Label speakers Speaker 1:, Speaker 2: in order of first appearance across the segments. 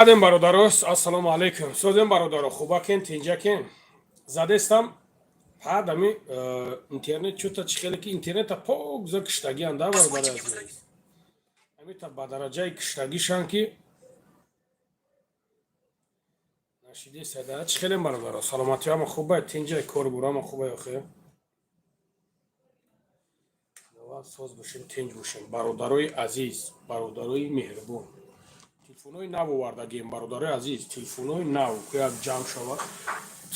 Speaker 1: Омадем, бародаро, ассалому алайкум. Созем, бародаро, хубакен, тинҷакен? Задестам ҳадами интернет чута чӣ хеле ки интернета пок за киштагиан да, бародари азиз. Ҳамита ба дараҷаи киштагишан ки нашидесада. Чӣ хелем, бародаро, саломатиҳама хубай, тинҷай, корбурама хубай? Охе, соз бошем, тинҷ бошем, бародарои азиз, бародарои меҳрубон. Телефонҳои нав овардагием, бародарои азиз, телефонҳои нав як ҷамъ шавад.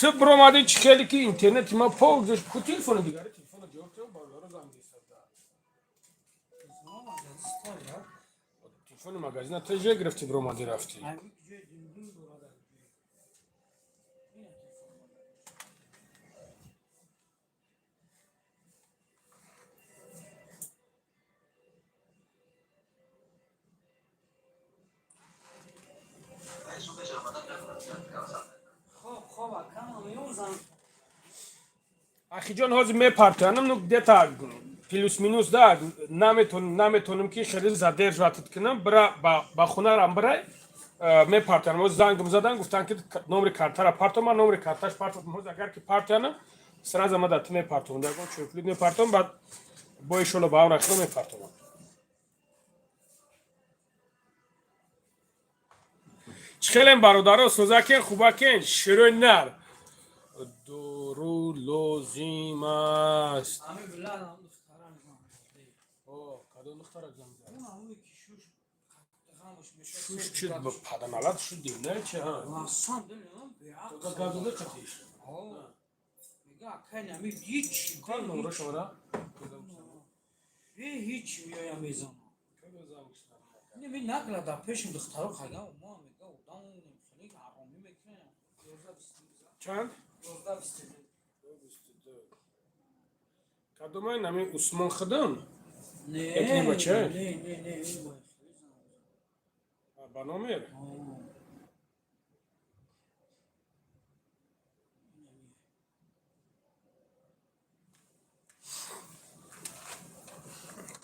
Speaker 1: Ту биромадӣ, чӣ хеле ки интернети ма пок заш ку. Телефони дигари, телефона ҷавоб тиё, бародаро занг зесада. Телефони магазина ту же гирифтӣ, биромадӣ, рафтӣ. Ахиҷон, ҳозир мепартоянам, ну, где-то плюс-минус да наметонем ки хеле задерживать кунам. Бира, ба хонарам бирай, мепартоянам. Ҳозир зангм задан, гуфтан ки номери картара партом. Ман номери карташ партом. Ҳозир агар ки партоянам, сразу ма да ту мепартом, ягон чӯплик мепартом, баъд бо иншолло ба амра худо мепартомам. Чӣ хелем, бародаро, созакен, хубакен? Широи нар дору лозим аст. Кадом духтарак занг зад? Шуш чӣ паданалат шуд, дивна чи? Газода қатиш номро шумара.
Speaker 2: Ҳеҷ меоям, мезанам. Нақла дар пешим духтаро хайга ма мега одам хеле ҳаромӣ мекунем.
Speaker 1: Чанд? Кадомай нами Усмон худам?
Speaker 2: Не.
Speaker 1: Якни бача?
Speaker 2: Не.
Speaker 1: Ба номер?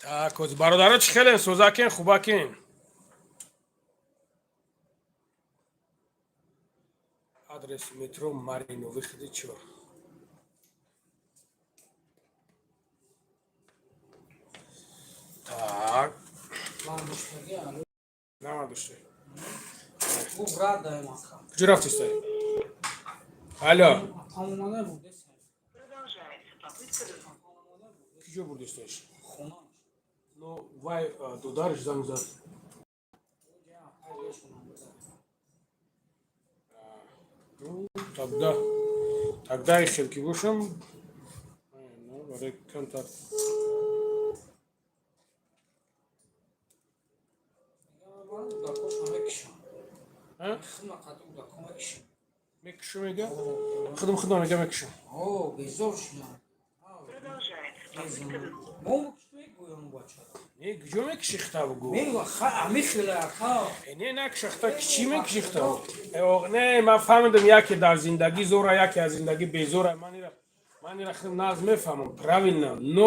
Speaker 1: Так, бародаро, чӣ хеле, созакен, хубакен? Адрес метро Марино, выходи чо. Так, намадоште. Куҷо рафтистай? Алло, куҷо бурдисташ? Ну, вай додараш занг зад. Ну, тогда и хел ки бошам, барои камтар. А? Мекушам, мега? Худам худам мега мекушам.
Speaker 2: Безор шудам.
Speaker 1: Не, куҷо мекуши, хта бугу?
Speaker 2: Ами хеле ака.
Speaker 1: Не, накушахта, чӣ мекушихта? Не, ман фаҳмидам, яке дар зиндагӣ зора, яке аз зиндагӣ безора. Ман ира хел нағз мефаҳмам, правильно, но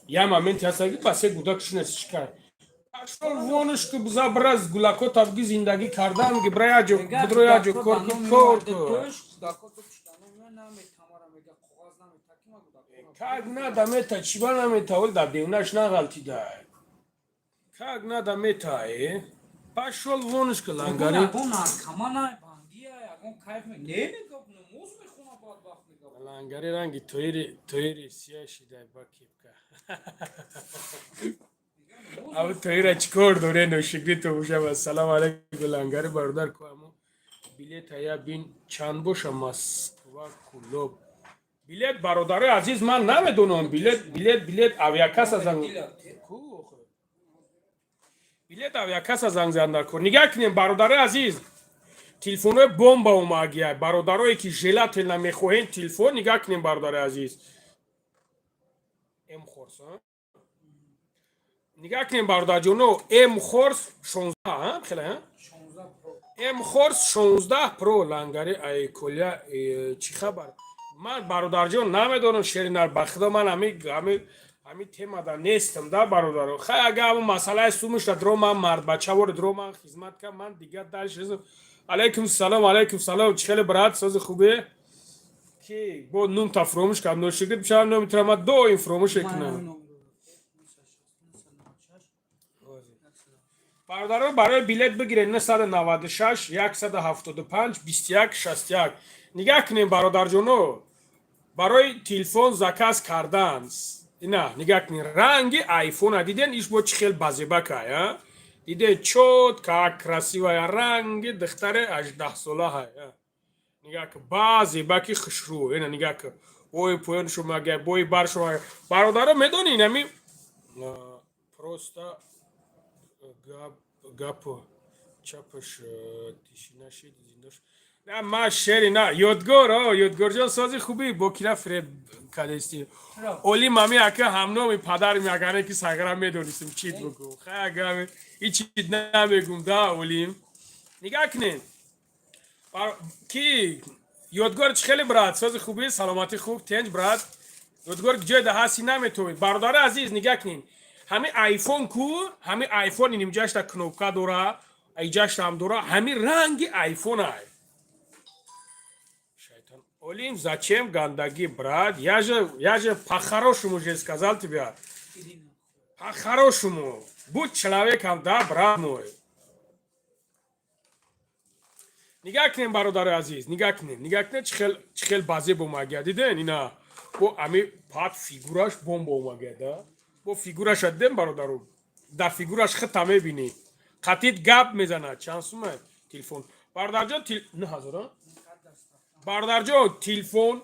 Speaker 1: я моменте ҳаста ки ба се гудак шунес чикар. Пошёл вон, чтоб забраз гулако табги зиндагӣ кардан, ки бра яҷо будро, яҷо кор ку, кор ку. Как надо мета, чиба намета, ол дар девнаш нағалтида. Как надо мета, э? Пошёл вонушка, лангари.
Speaker 2: Ягон наркомана бандия, ягон кайф не мега, намоз мехона, бадбахт мега.
Speaker 1: Лангари ранги тоири, тоири сия шидай ба кепка. Абу тоира чикор доре, ношикри то бошам. Ассалому алайкум, лангари бародар, ку амо билет ая бин чанд боша Москва Кулоб. Билет, бародарои азиз, ман намедонам, билет авиакасса занг ку охе? Билет авиакасса занг зан кор. Нигаҳ кунем, бародарои азиз, телефонҳои бомба омагия. Бародарое ки желательно мехоҳем телефон, нигаҳ кунем, бародарои азиз. М хорс, а? Нигаҳ кунем, бародарҷоно, М хорс 16, а? Хеле, а?
Speaker 2: 16 Pro.
Speaker 1: М хорс 16 Pro, лангари айколя, чӣ хабар? Ман, бародарҷон, намедонам, шеринар, ба худо, ман ҳами темада нестам да, бародаро. Хай, ага ҳамун масъалаи сумушда дро, ман мардбачавори дро, ман хизмат кам, ман дигар дальше. Алейкум салом, алейкум салом. Чӣ хеле, брат, сози, хубе? Ки бо нум та фуромӯш кардам, ношигирд бишавам, номи тура ман доим фуромӯш мекунам. Бародаро, барои билет бигиред 996 175 21 61. Нигаҳ кунем, бародарҷоно, барои телефон заказ кардан. Ина нигаҳ кунед, ранги айфона диден, иш бо чӣ хел базебакай, диде, чётко, красивая, ранги духтари 18-сола ҳай. Нигаҳ кун, базебаки хушрӯ, ина нигаҳ кун, бои поён шумага, бои бар шумага. Бародаро, медонӣ, нами просто гап гапу чапаш тишина шид, зинда. На, ма шери на, Ёдгор, о Ёдгорҷон, сози, хубӣ? Бо кира фиреб кадести? Оли мами ака ҳамноми падарми, агаре ки сагра медонистем, чит бугум, хай, агар ҳичит намегум да. Олим, нигаҳ кунед ки Ёдгор, чӣ хеле, брат, сози, хубӣ, саломатӣ, хуб, тенҷ, брат? Ёдгор, ҷой да ҳасти, наметовед. Бародари азиз, нигаҳ кунед, ҳами айфон ку, ҳами айфон нимҷашта кнопка дора, иҷаштаам дора, ҳами ранги айфон ай. Шайтан олим, зачем гандаги, брат? Я же по-хорошему же сказал тебе, по-хорошему. Будь человеком, да, брат мой. Нигаҳ кунем, бародари азиз, нигаҳ кунем, нигаҳ кунем, чӣ хел базе бомагия, диден? Ина бо ами пат фигураш бомба омагия да, бо фигураша дидем, бародару, дар фигураш хита мебинӣ, қатит гап мезанад. Чанд сума телефон, бародарҷон? 9000, бародарҷон, телефон,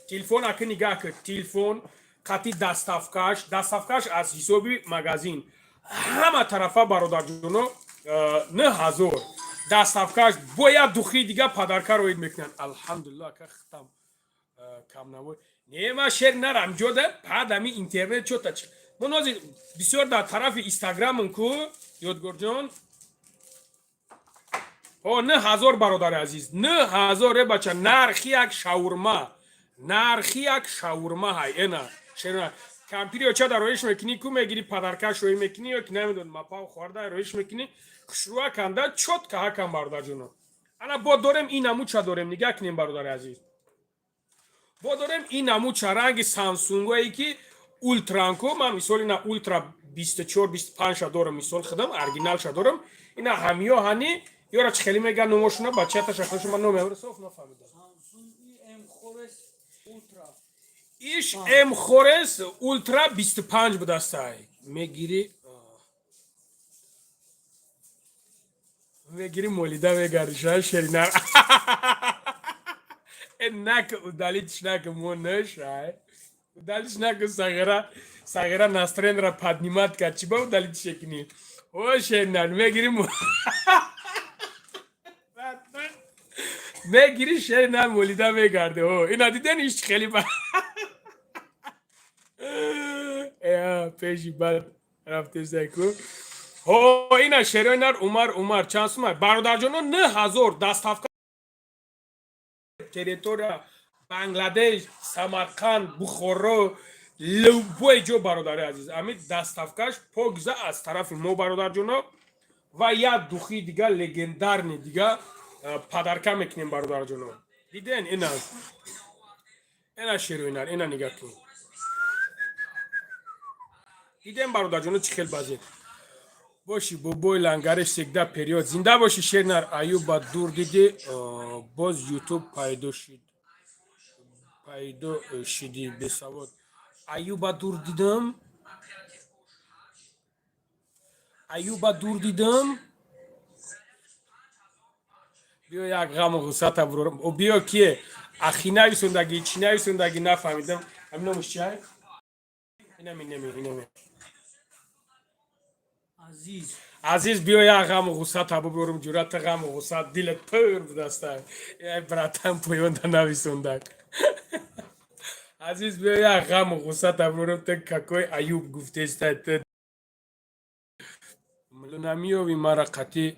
Speaker 1: телефон ака, нигаҳ кун, телефон қати доставкаш, доставкаш аз ҳисоби магазин ҳама тарафа, бародарҷоно, 9000 доставкаш, бояд духи дига подарка роид мекунанд. Алҳамдулилла, ака, хитам камнавой не, ма шер нарам ҷода баъд ами интернет чота мо нози бисёр дар тарафи инстаграмм ку, Ёдгорҷон. О, 9000, бародари азиз, 9000. Е бача, нархи як шаурма, нархи як шаурма ҳай. Эна шерна кампири оча дар роиш мекунӣ ку, мегири, подаркаш роӣ мекунӣ ё ки намедонам, мапав хӯрда роиш мекунӣ, хушрӯа канда, чётко ҳакам. Бародарҷоно, ана бо дорем, ин намуча дорем, нигаҳ кунем, бародари азиз, бо дорем ин намуча, ранги самсунгое ки ультранко. Ман мисол ина ултра 24 25 ша дорам, мисол худам оригиналша дорам. Ина ҳамиё ҳани ёра чӣ хеле меган номошуна, бачата шаклашо ман номеро соф нафаҳмидам. Иш М-Хорес Ултра 25 будастай. Мегири, мегири, молида мегардиша, шерина э нак удалить нак монашай, удалить нак, сағира, сағира настроение поднимать кард, чӣ ба удалить шекни? О, шерина, мегири, мегири, шерина, молида мегарде. О, ина диден, иш хеле ба пеши бад рафтесаку. Ҳо, ина шерои нар. Умар, Умар, чанд сума, бародарҷоно? 9000, доставка территория Бангладеш, Самарқанд, Бухоро, любой ҷо, бародари азиз, ами доставкаш покза аз тарафи мо, бародарҷоно, ва як духи дига, легендарный дига подарка мекунем, бародарҷоно. Диден, ина, ина шерои нар, ина нигаҳ кун, дидем, бародарҷоно, чӣ хел базед боши. Бобои лангари, всегда вперёд, зинда боши, шернар. Аюба дур диди, боз ютуб пайдо шид, пайдо шиди, бесавод. Аюба дур дидам, Аюба дур дидам. Биё, як ғаму ғуссата бурорам. О, биё, кие ахи нависондаги, чӣ нависондаги, нафаҳмидам. Ҳамин номаш чиай? Инами, инами, инами.
Speaker 2: Азиз.
Speaker 1: Азиз, биё, як ғаму ғуссата бубурам, ҷуръата, ғаму ғусса дилат пур будаста. Ай братан, поёнда нависондак. Азиз, биё, як ғаму ғуссата бубурам. Ту какой Аюб гуфтеста, ту намиёви мара қатӣ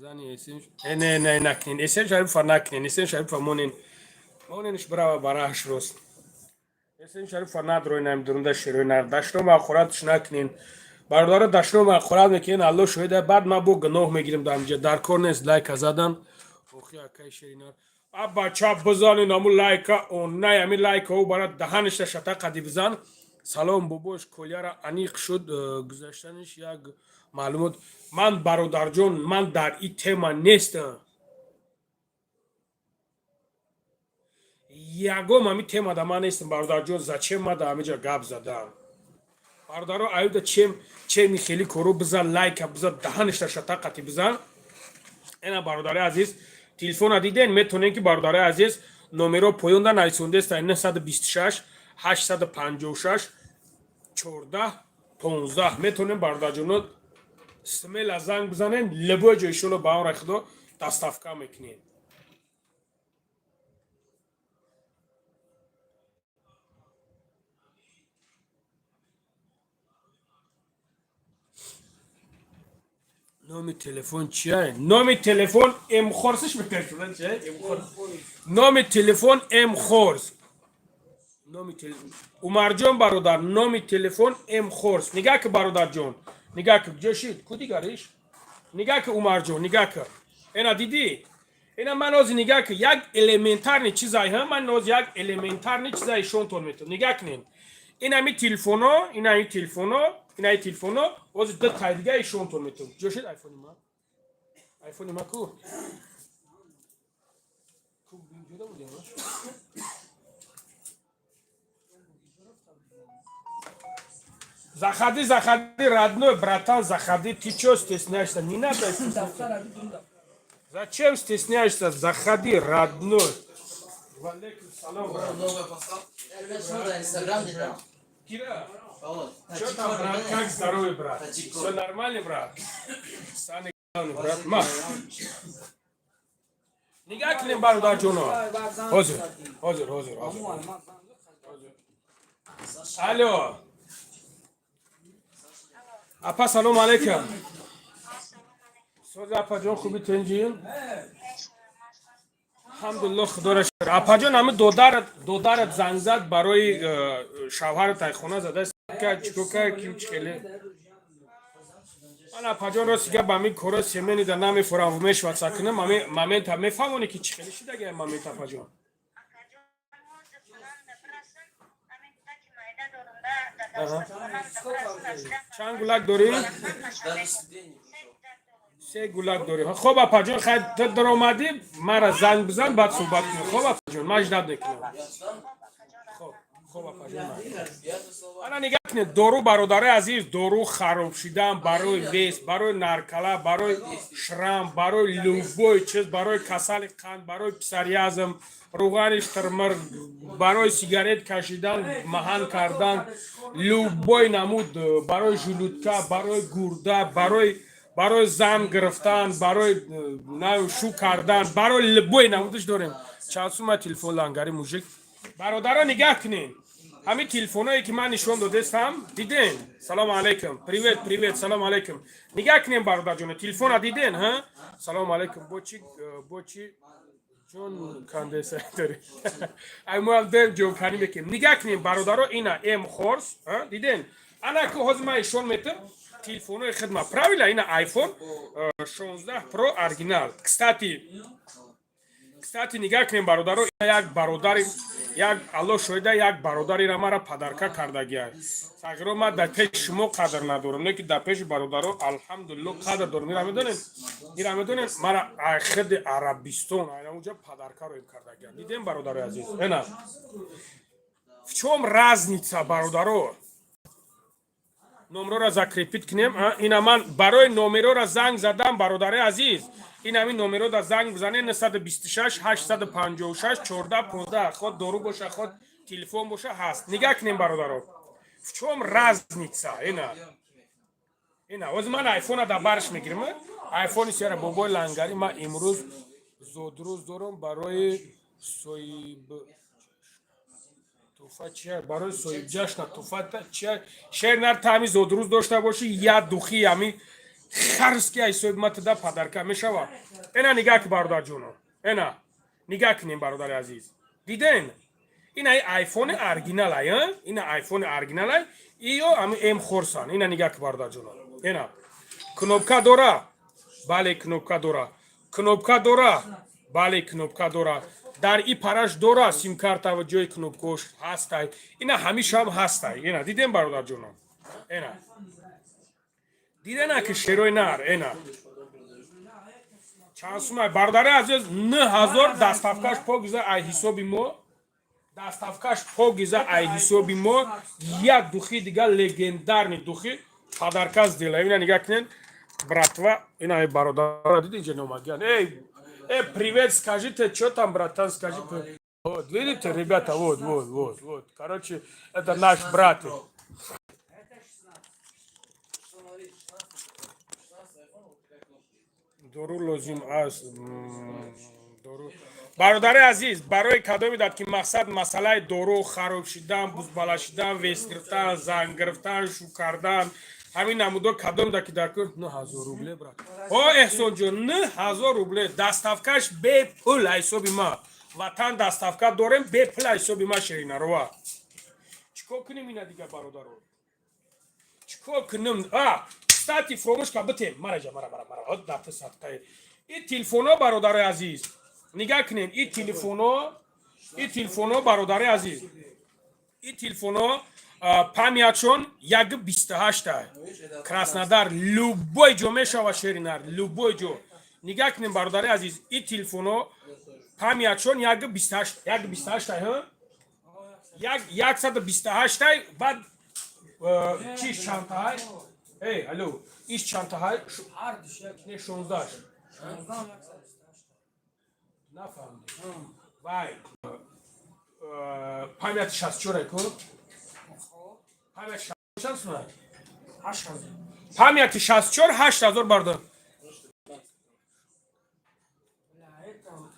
Speaker 1: зани эсем. Не, не, накунен, Эсем Шарипова накунен, Эсем Шарипова монен, моненш, брава барааш рост. Эсем Шарипова надроинам дурунда, шерои нардаштро махӯратш накунен. Бародаро, дашном ҳақорат мекунен, Алло шоҳида, баъд ман бо гуноҳ мегирем. Дар инҷа дар кор нест лайка задан. Охи, акай Шеринар, а бача, бизанин аму лайка, онай ами лайкао бара даҳаништа шата қади бизан. Салом, бобош, коляра аниқ шуд гузаштаниш, як маълумот. Ман, бародарҷон, ман дар и тема нестам. Ягом ами тема да ман нестам, бародарҷон. Зачем ма да ҳамиҷа гап задам, бародаро? Аюда чем чеми хели коро бизан, лайка бизан, даҳаништа шата қати бизан. Эна, бародари азиз, телефона диден, метонем ки, бародари азиз, номеро поёнда нависондеста: 926 856 14 15. Метонем, бародарҷоно, смело занг бизанем, любой ҷо иншолло ба амри Худо доставка мекунем. Номи телефон чия? Номи телефон Эмхорсиш мекашуда чия? Эмхорс. Номи телефон Эмхорс. Номи телефон, Умарҷон, бародар, номи телефон Эмхорс. Нигаҳ ки, бародарҷон, нигаҳ ки, ҷо шид ку дигариш. Нигаҳ ки, Умарҷон, нигаҳ ки, эна дидӣ, эна ман ҳозир, нигаҳ ки, як элементарный чизай ҳа, ман ҳозир як элементарный чизай ишонтон метавон. Нигаҳ кунед, ин ҳами телефоно, ин ҳами телефоно, ин ҳами телефоно. Ҳозир ду тай дига ишонтон метавон. Ҷо шид айфони ман, айфони ман ку? Ку ҷода буд ямаш? Заходи, заходи, родной братан, заходи. Ты чё стесняешься? Не надо стесняться.
Speaker 2: Дафтар аби дун дафтар.
Speaker 1: Зачем стесняешься? Заходи, родной. Валейкум салам, брат.
Speaker 3: Новый постал. Я смотрю, Инстаграм где-то.
Speaker 1: Кира,
Speaker 3: Вот.
Speaker 1: что там, брат? Как здоровье, брат?
Speaker 3: Таджикор.
Speaker 1: Все нормально, брат? Самый главный, брат. Ма. Нигаҳ кунем, бародарҷоно. Ҳозир, ҳозир, ҳозир, ҳозир. Алло. Апа, салом алейкум. Сози, апаҷон, хуби, тинҷӣ? Алҳамдулилло, худоро шукр. Апаҷон, ҳами додарат занг зад барои шавҳарат, айхона зада ка, чико ка, ким чи хеле. Ман, апаҷон, рости гап, ҳами кора семенида намефурам, мешваца кунам, ҳами момента мефаҳмонӣ ки чӣ хеле шидаги момент, апаҷон?
Speaker 4: Акаҷон, ҳозир хонанда бирасам, ҳамин кӯдаки майда дорум да, дар дастархонамда бирасам, расидам.
Speaker 1: Чанд гулак дорӣ? Се гулак дорӣ. Хоб, апаҷон, хай, ту даромадӣ, мара занг бизан, баъд суҳбат кунем. Хоб, апаҷон, ман ждать мекунам. Хоб, хоб, апаҷон. Ана, нигаҳ кунед, дору, бародари азиз, дору хароб шидан, барои вес, барои наркала, барои шрам, барои любой чиз, барои касали қанд, барои псориазм, руғани штирмир, барои сигарет кашидан маҳан кардан, любой намуд, барои желудка, барои гурда, барои зан гирифтан, барои на шу кардан, барои любой намудаш дорем. Чанд сума телефон, лангари мужик? Бародаро, нигаҳ кунед, ҳамин телефоное ки ман нишон додестам, диден? Салому алайкум, привет, привет, салому алайкум. Нигаҳ кунем, бародарҷоно, телефона диден, ҳа? Салому алайкум. Бо чи, бо чи ҷон кандеса дорӣ? Ай, мо дем ҷонканӣ мекунем. Нигаҳ кунем, бародаро, ина М Хорс, диден? Ана ки ҳозир ман ишон метам телефонои хидма, правильно? Ина iPhone 16 Pro оригинал. Кстати, нигаҳ кунем, бародаро, як бародари, як, Алло шоҳида, як бародарира мара подарка кардагия. Сағиро, ман дар пеши шумо қадр надорам, не ки дар пеши бародаро, алҳамдулилло, қадр дорам. Ира медонем, ира медонем, мара худи Арабистон айна подарка роим кардагия. Дидем, бародарои азиз? Ена, в чём разница, бародаро? Номерора закрепить кунем. Ина ман барои номерора занг задам, бародари азиз, ин ҳамин номерода занг бизанед: 926 856 14 15. Ход дору боша, ход телефон боша, ҳаст. Нигаҳ кунем, бародаро, в чём разница? Ина ҳозир ман айфона дар барш мегирам, айфони сера. Бобои лангари, ман имрӯз зодрӯз дорам, барои соҳиб туҳфа чия? Барои соҳибҷашна туҳфа чия? Шернар, та ҳами зодрӯз дошта бошӣ, я духи ҳами харски ай соҳибматада подарка мешава. Ена, нигаҳ ки, бародарҷоно, ена нигаҳ кунем, бародари азиз, диден? Ина айфони оригиналай, ина айфони оригиналай. Иё ами М хорсан. Ина нигаҳ ки, бародарҷоно, ина кнопка дора, бале, кнопка дора, кнопка дора, бале, кнопка дора. Дар и параш дора симкарта ва ҷои кнопкош ҳастай. Ина ҳамишам ҳастай. Ина дидем, бародарҷоно, ина дидена ки шерои нар. Ина чанд сумай, бародари азиз? 9000. Доставкаш покиза ай ҳисоби мо, доставкаш покиза ай ҳисоби мо. Як духи дига, легендарный духи, подарка сделаем. Ина нигаҳ кунед, братва, ина бародара диди, инҷа номагиян. Эй, эй, привет скажите, что там, братан, скажи. Вот видите, ребята, вот, вот, вот, вот, короче, это наш брат.
Speaker 2: Это 16.
Speaker 3: Смотри, 16, 16 iPhone, вот такая кнопка.
Speaker 1: Дору лозим аст, дору, бародари азиз, барои кадоме дад ки мақсад масъалаи дору хароб шидан, бузбала шидан, вес гирифтан, занг гирифтан, шу кардан, ҳамин намудо, кадом да ки дар кор, 9000 рубле, брат. О, Эҳсонҷон, 9000 рубле, доставкаш бепул ҳисоби ма. Ватан доставка дорем бепул ҳисоби ма. Ширинарова, чӣ кор кунем ина дига, бародаро, чӣ кор кунем? А, кстати, фромӯшка битем, мараҷа, мара, мара, мара, дата садқаи и телефоно, бародари азиз, нигаҳ кунем. И телефоно, и телефоно, бародари азиз, и телефоно памятшон 1,28-а. Краснодар, любой ҷо мешава, шеринар, любой ҷо. Нигаҳ кунем, бародари азиз, и телефоно памятшон 1,28, 1,28-а, 128-ай. Баъд чиш чандтаҳай? Эй, алло, иш чандтаҳай?
Speaker 2: Ҳардуш як.
Speaker 1: Не, 16-аш.
Speaker 2: 16 128.
Speaker 1: Нафаҳмидем. Вай, памяти 64 ку.
Speaker 2: Хоб.
Speaker 1: Памяти чанд сумай?
Speaker 2: 8000.
Speaker 1: Памяти 64, 8000, бародар.
Speaker 2: Бля, это вот.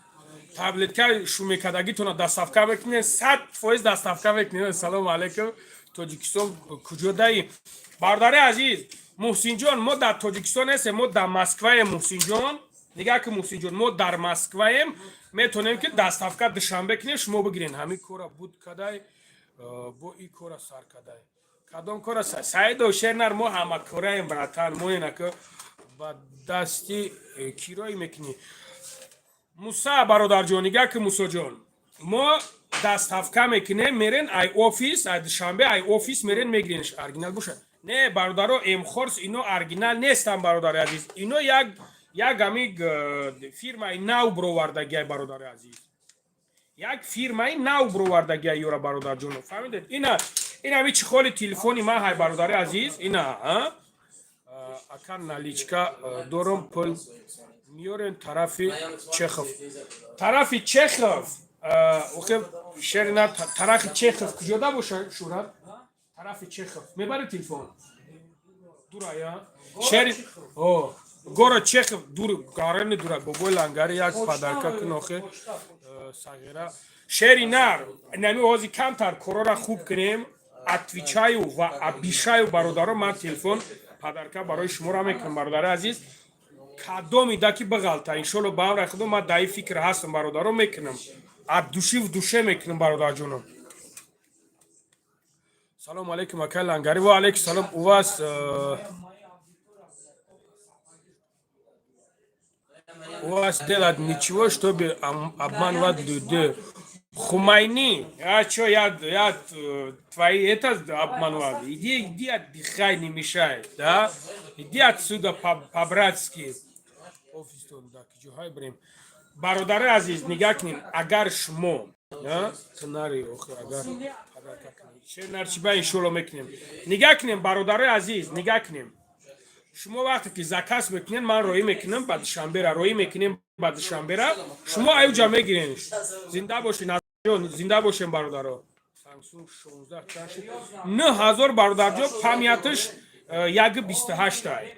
Speaker 1: Таблетка шумекардагитона доставка мекунем, 100% доставка мекунем. Салому алайкум, Тоҷикистон куҷо даи, бародари азиз? Муҳсинҷон, мо дар Тоҷикистон нестем, мо дар Москваем. Муҳсинҷон, нигаҳ ки, Муҳсинҷон, мо дар Москваем. Метавонем ки доставка Душанбе кунем, шумо бигирен. Ҳамин кора буд кадай, бо и кора сар кадай, кадом кора, Саидо Шернар? Мо ҳамакораем, братан. Мо инака ба дасти кироӣ мекунӣ. Муса, бародарҷон, нигаҳ ки, Мусоҷон, мо доставка мекунем, мерен ай офис, ай Душанбе, ай офис мерен, мегирен. Оригинал бошад? Не, бародаро, Эмхорс ино оригинал нестан, бародари азиз. Ино як ами фирмаи нав бировардагиай, бародари азиз, як фирмаи нав бировардагиай ёра, бародарҷоно, фаҳмидед? Ина, ина ами чӣ холи телефони ман ҳай, бародари азиз, ина. Ака, наличка дорум, пул миёрем тарафи Чехов, тарафи Чехов. Охе, шерина, тарафи Чехов куҷода боша, шӯрат? Тарафи Чехов мебари телефон дурая, шери? О, город Чехов дур, гарани дура, бобои лангари, як подарка кун охе. Сағира, шери нар, нами ҳози камтар корора хуб кунем, отвечаю ва обещаю, бародаро, ман телефон подарка барои шуморо мекунам, бародари азиз. Кадоми даки бағалта, иншолло, ба амри худо, ман даи фикр ҳастам, бародаро, мекунам, от души в душе мекунам, бародарҷоном. Салому алейкум, акай лангари. Ва алейкум салом. У вас делать ничего, чтобы обманывать людей. Хумайни, а чё, я твои это обманывал? Иди, иди отдыхай, не мешай, да? Иди отсюда по-братски. Офистон, да, киҷоҳай брем. Бародари азиз, нигаҳ кунем, агар шумо, тнари, охи, агар шернарчиба, иншолло, мекунем. Нигаҳ кунем, бародари азиз, нигаҳ кунем. Шумо вақте ки заказ мекунем, ман роӣ мекунам ба Душанбера, роӣ мекунем ба Душанбера, шумо аюҷа мегирен. Зинда бошед, Назарҷон, зинда бошем, бародаро. Самсунг 16 чанд шуд? 9000, бародарҷон, памяташ 1,28-ай.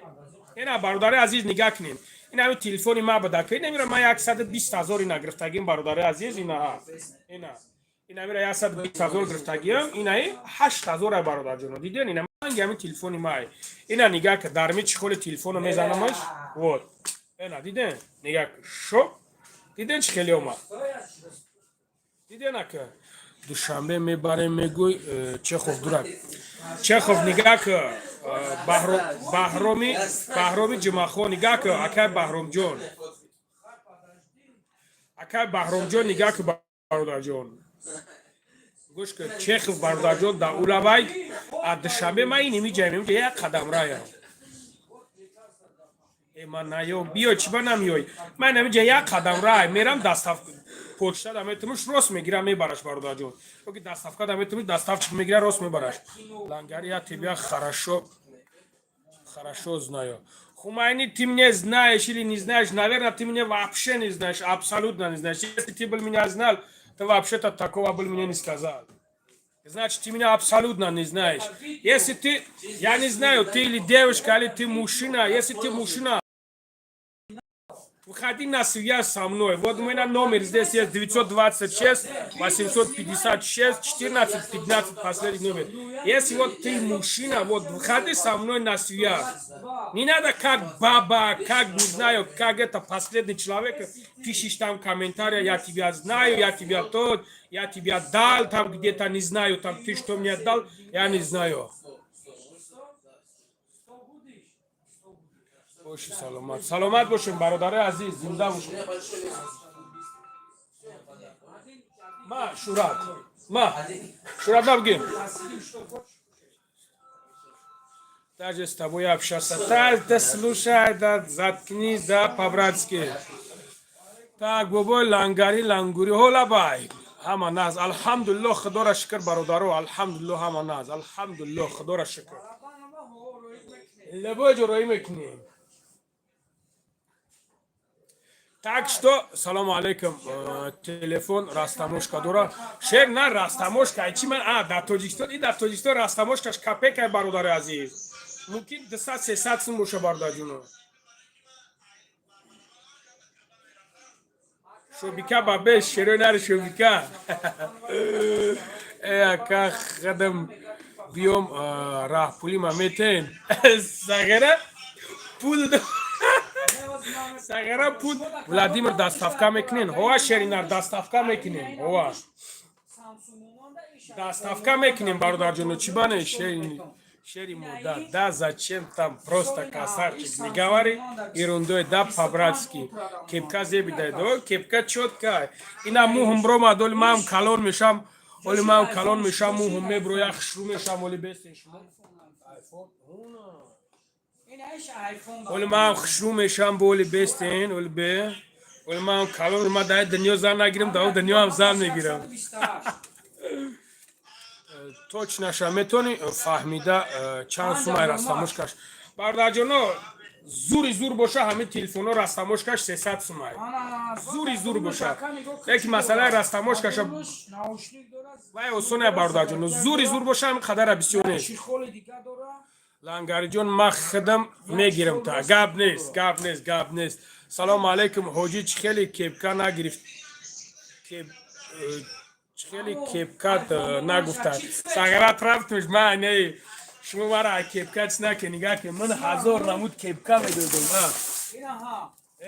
Speaker 1: Ина, бародари азиз, нигаҳ кунем, ин ҳами телефони ма буда ки намира, ман 120 000 ина гирифтагим, бародари азиз. Ина, ина, ин амира 120 000 гирифтагиам, инаи 8000 ай, бародарҷоно, диден? Ина манги ҳами телефони май. Ина нигаҳ ка, дарми чӣ холи телефоно мезанамаш. Вот, ина диден, нигаҳ, шо диден, чӣ хеле омад, диден, ака? Душанбе мебарем, мегӯй Чехов дурак. Чехов, нигаҳ ки, Баҳроми, Баҳроми Ҷумъахон, нигаҳ ки, акай Баҳромҷон, акай Баҳромҷон, нигаҳ ки, бародарҷон, гӯш ки, Чехов, бародарҷон, да улавай а Душанбе ма ин имиҷаем, имиҷа як қадам раям. Э, ман наём, биё, чӣ ба намеёй? Ман намиҷа як қадам рай мерам, доставка почта да метумуш, рост мегира, мебараш, бародарҷон, оки доставка да метумуш, доставчик мегира, рост мебараш. Лангари, я тебя хорошо, хорошо знаю. Хумайни, ты меня знаешь или не знаешь? Наверное, ты меня вообще не знаешь, абсолютно не знаешь. Если ты бы меня знал, то вообще-то такого бы мне не сказал. Значит, ты меня абсолютно не знаешь. Если ты, я не знаю, ты или девушка, или ты мужчина. Если ты мужчина, выходи на связь со мной. Вот у меня номер здесь есть: 926 856 14 15, последний номер. Если вот ты мужчина, вот выходи со мной на связь. Не надо как баба, как не знаю, как это последний человек, пишешь там комментарии: «Я тебя знаю, я тебя тот, я тебя дал, там где-то не знаю, там ты что мне дал, я не знаю».
Speaker 2: Сто будешь? Сто будешь.
Speaker 1: Боши, саломат. Саломат бошем, бародари азиз, зинда бошем.
Speaker 3: У меня большой вес.
Speaker 2: Один,
Speaker 1: Ма, Шурат. Ма, Шурат, набгин.
Speaker 2: один, что хочешь.
Speaker 1: Даже с тобой общаться. Да, да, слушай, да, заткнись, да, по-братски. Так, бобой Лангари, Лангури, хола бай. Ҳама наз, алҳамдулилло, худоро шукр, бародаро, алҳамдулилло, ҳама наз, алҳамдулилло, худоро шукр.
Speaker 2: Барабанама ҳо роӣ мекунем.
Speaker 1: Любой ҷо роӣ мекунем. Так что, салому алейкум, телефон растаможка дора. Шер на растаможка, чи ман, а, дар Тоҷикистон, и дар Тоҷикистон растаможкаш копейкай, бародари азиз. Мумкин 200 300 сум боша, бародарҷуно. Шобика ба беш, шерои нари шобика. Э, ака, хадам биём, раҳпули ма метен. Сағира пул сағира пул. Владимир, доставка мекунен? Ҳова, Шеринар, доставка мекунем. Ҳова. Доставка мекунем, бародарҷоно, чӣ бане, шерин, шери модар, да зачем там, просто красавчик, не говори ерундой, да, по-братски. Кепка зебидай, до кепка чётка. Ина муҳум бромад, оли мам калон мешам, оли мам калон мешам, муҳум меброя, хушрӯ мешам, оли бестен шумо. Оли мам хушрӯ мешам, бо оли бестен, оли бе. Оли мам калон, ма дар дунё зан нагирам, дар дунё ҳам зан мегирам. Точнаша метавонӣ фаҳмида чанд сумай растаможкаш, бародарҷоно? Зури зур боша, ҳамин телефонҳо растаможкаш 300 сумай, зури зур боша. Яки масъалаи растаможкаша вай осоне, бародарҷоно, зури зур боша, ҳамин қадара бисёр нест. Лангариҷон, ман худам мегирам, та гап нест, гап нест, гап нест. Салому алайкум, ҳоҷӣ, чӣ хеле кепка нагирифт, чӣ хеле кепкат нагуфтад? Сағарат рафтуш, ман не, шумо мара кепка чӣ наке, нигаҳ ки, ман ҳазор намуд кепка медодам.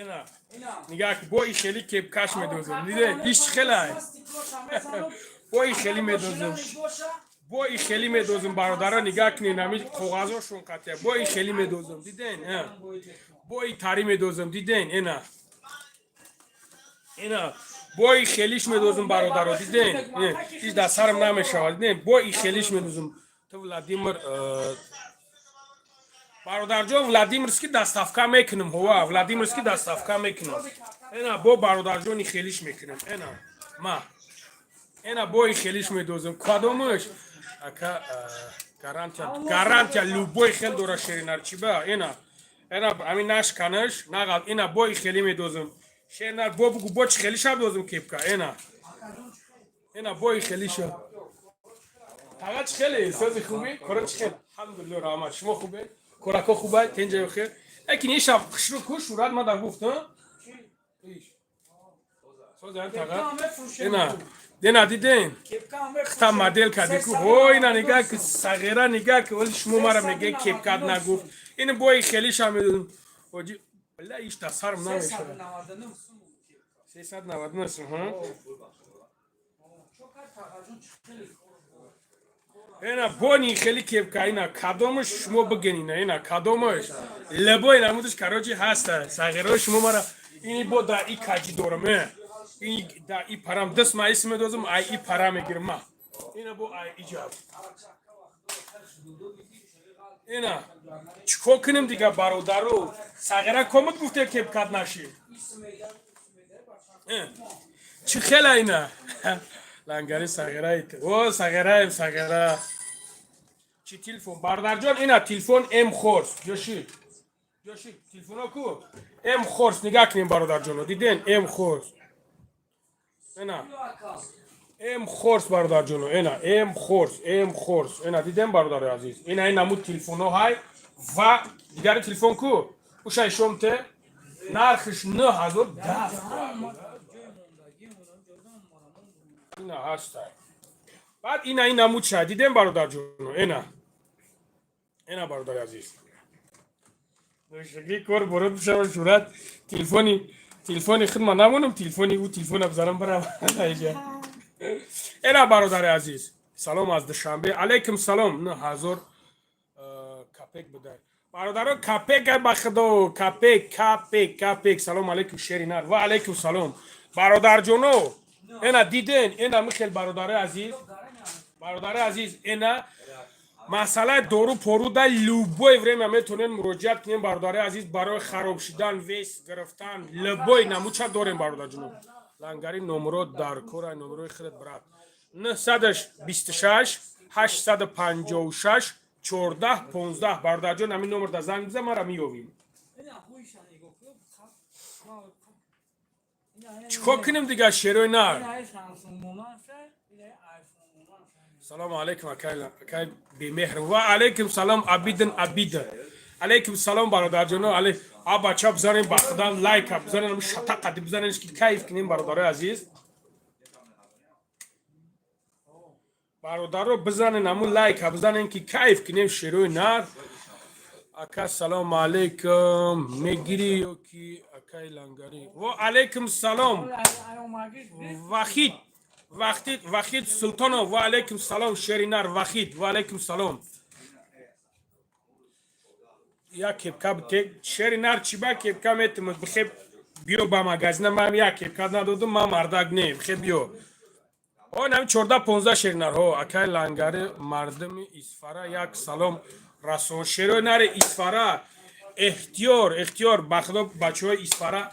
Speaker 1: Ина нигаҳ ки, бо и хели кепкаш медозам, диде, иш чӣ хелай, бо и хели медозам, бо и хели медозам, бародаро, нигаҳ кунед, ҳами коғазошон қатъя, бо и хели медозам, диден, бо и тари медозам, диден, ина, ина, бо и хелиш медозам, бародаро, диден, иш дар сарам намешавад, диден, бо и хелиш медозам. Ту Владимир, бародарҷон, Владимирский доставка мекунам, ҳова, Владимирский доставка мекунам. Ина бо бародарҷони хелиш мекунам, ина ма, ина бо и хелиш медозам. Кадомаш, ака? Гарантия, гарантия любой хел дора, шеринар, чиба, ина, ина, ами нашканаш нағал. Ина бо и хели медозам, шеринар, бо бугу, бо чи хелиша дозам кепка? Ина, ина, бо и хелиша. Тага, чи хеле сози, хуби кора, чи хел? Алҳамдулилло, раҳмат, шумо хубе? Корако хубай, тенҷа хел? Лекин иша хушру ку шурат мада гуфт, созан тага. Ина, ина, диден, хта модел кади ку. Ҳо, ина нигаҳ ки, сағира, нигаҳ ки, оли шумо мара меге кепкат нагуфт. Ин бои хелиша медодам, ҳоҷи, ла, иш да сарм намешавад. 399 сум. Ина бони хеле кепка, ина кадомаш шумо бигин, ина кадомаш лебои намудаш, короче, ҳаста. Сағирои шумо мара ини бо да и каҷи дорам, ини да и парам даст ма исм медозам, ай и пара мегирам ма. Ина бо ай иҷаб. Ина чикор кунем дига, бародару? Сағира комут гуфте, кепкат наши. Чӣ хела ина? Лангари сағираи. О, сағираем, сағира. Чӣ телефон? Бародарҷон, ина телефон М Хорс. Ҷоши. Ҷоши, телефоно ку? М Хорс нигаҳ кунем, бародарҷоно. Диден М Хорс. Ина. М Хорс, бародарҷоно, ина М Хорс, М Хорс. Ина дидем, бародари азиз. Ина ин намуд телефоно ҳай ва дигари телефон ку? Ушай шомте нархиш 9000 даф. Ина ҳаста. Баъд ина ин намуд шай дидем, бародарҷоно, ина. Ина, бародари азиз. Ношагӣ кор бород бишава шурат телефони хидма намонам, телефони ӯ телефона бизанам барам иҷа. Ина, бародари азиз, салом аз Душанбе. Алайкум салом. 9000 капек будай. Бародаро, капек ба худо, капек, капек, капек. Салом алайкум, шеринар. Ва алайкум салом. Бародарҷоно, ина диден, ина михел, бародари азиз. Бародари азиз, ина масъалаи дору пору да любое время метавонед муроҷиат кунем, бародари азиз, барои хароб шудан, вес гирифтан, любой намуча дорем, бародарҷоно. Лангари, номеро дар кора, номерои худат, брат. 926 856 14 15. Бародарҷон, ҳамин номер да занг бизан, мара меёвем.
Speaker 2: Ина нигоҳ кун.
Speaker 1: Чӣ кор кунем дига, шерои нар? Салому алайкум, акай бемеҳр. Ва алайкум салом, Абидин Абида. Алайкум салом, бародарҷоно. Али а бача, бизанем ба худам лайка бизанем, шата қади бизанем, ки кайф кунем, бародарои азиз. Бародаро, бизанен ҳамун лайка бизанем, ки кайф кунем, шерои нар. Ака, салому алайкум. Мегирӣ ё ки, акай Лангарӣ? Ва алайкум салом. Вахид, Вахид, Вахид Султонов, ва алайкум салом, шеринар Вахид, ва алайкум салом. Як кепка бите, шеринар, чӣ ба кепка метимад? Бихеб биё ба магазина, ман як кепка надодум, ман мардак не, бихеб биё. О, нами 14 15, шеринар. Ҳо, акай Лангари, мардуми Исфара як салом расон. Шерои нари Исфара, эҳтиёр, эҳтиёр, ба худо, бачаҳои Исфара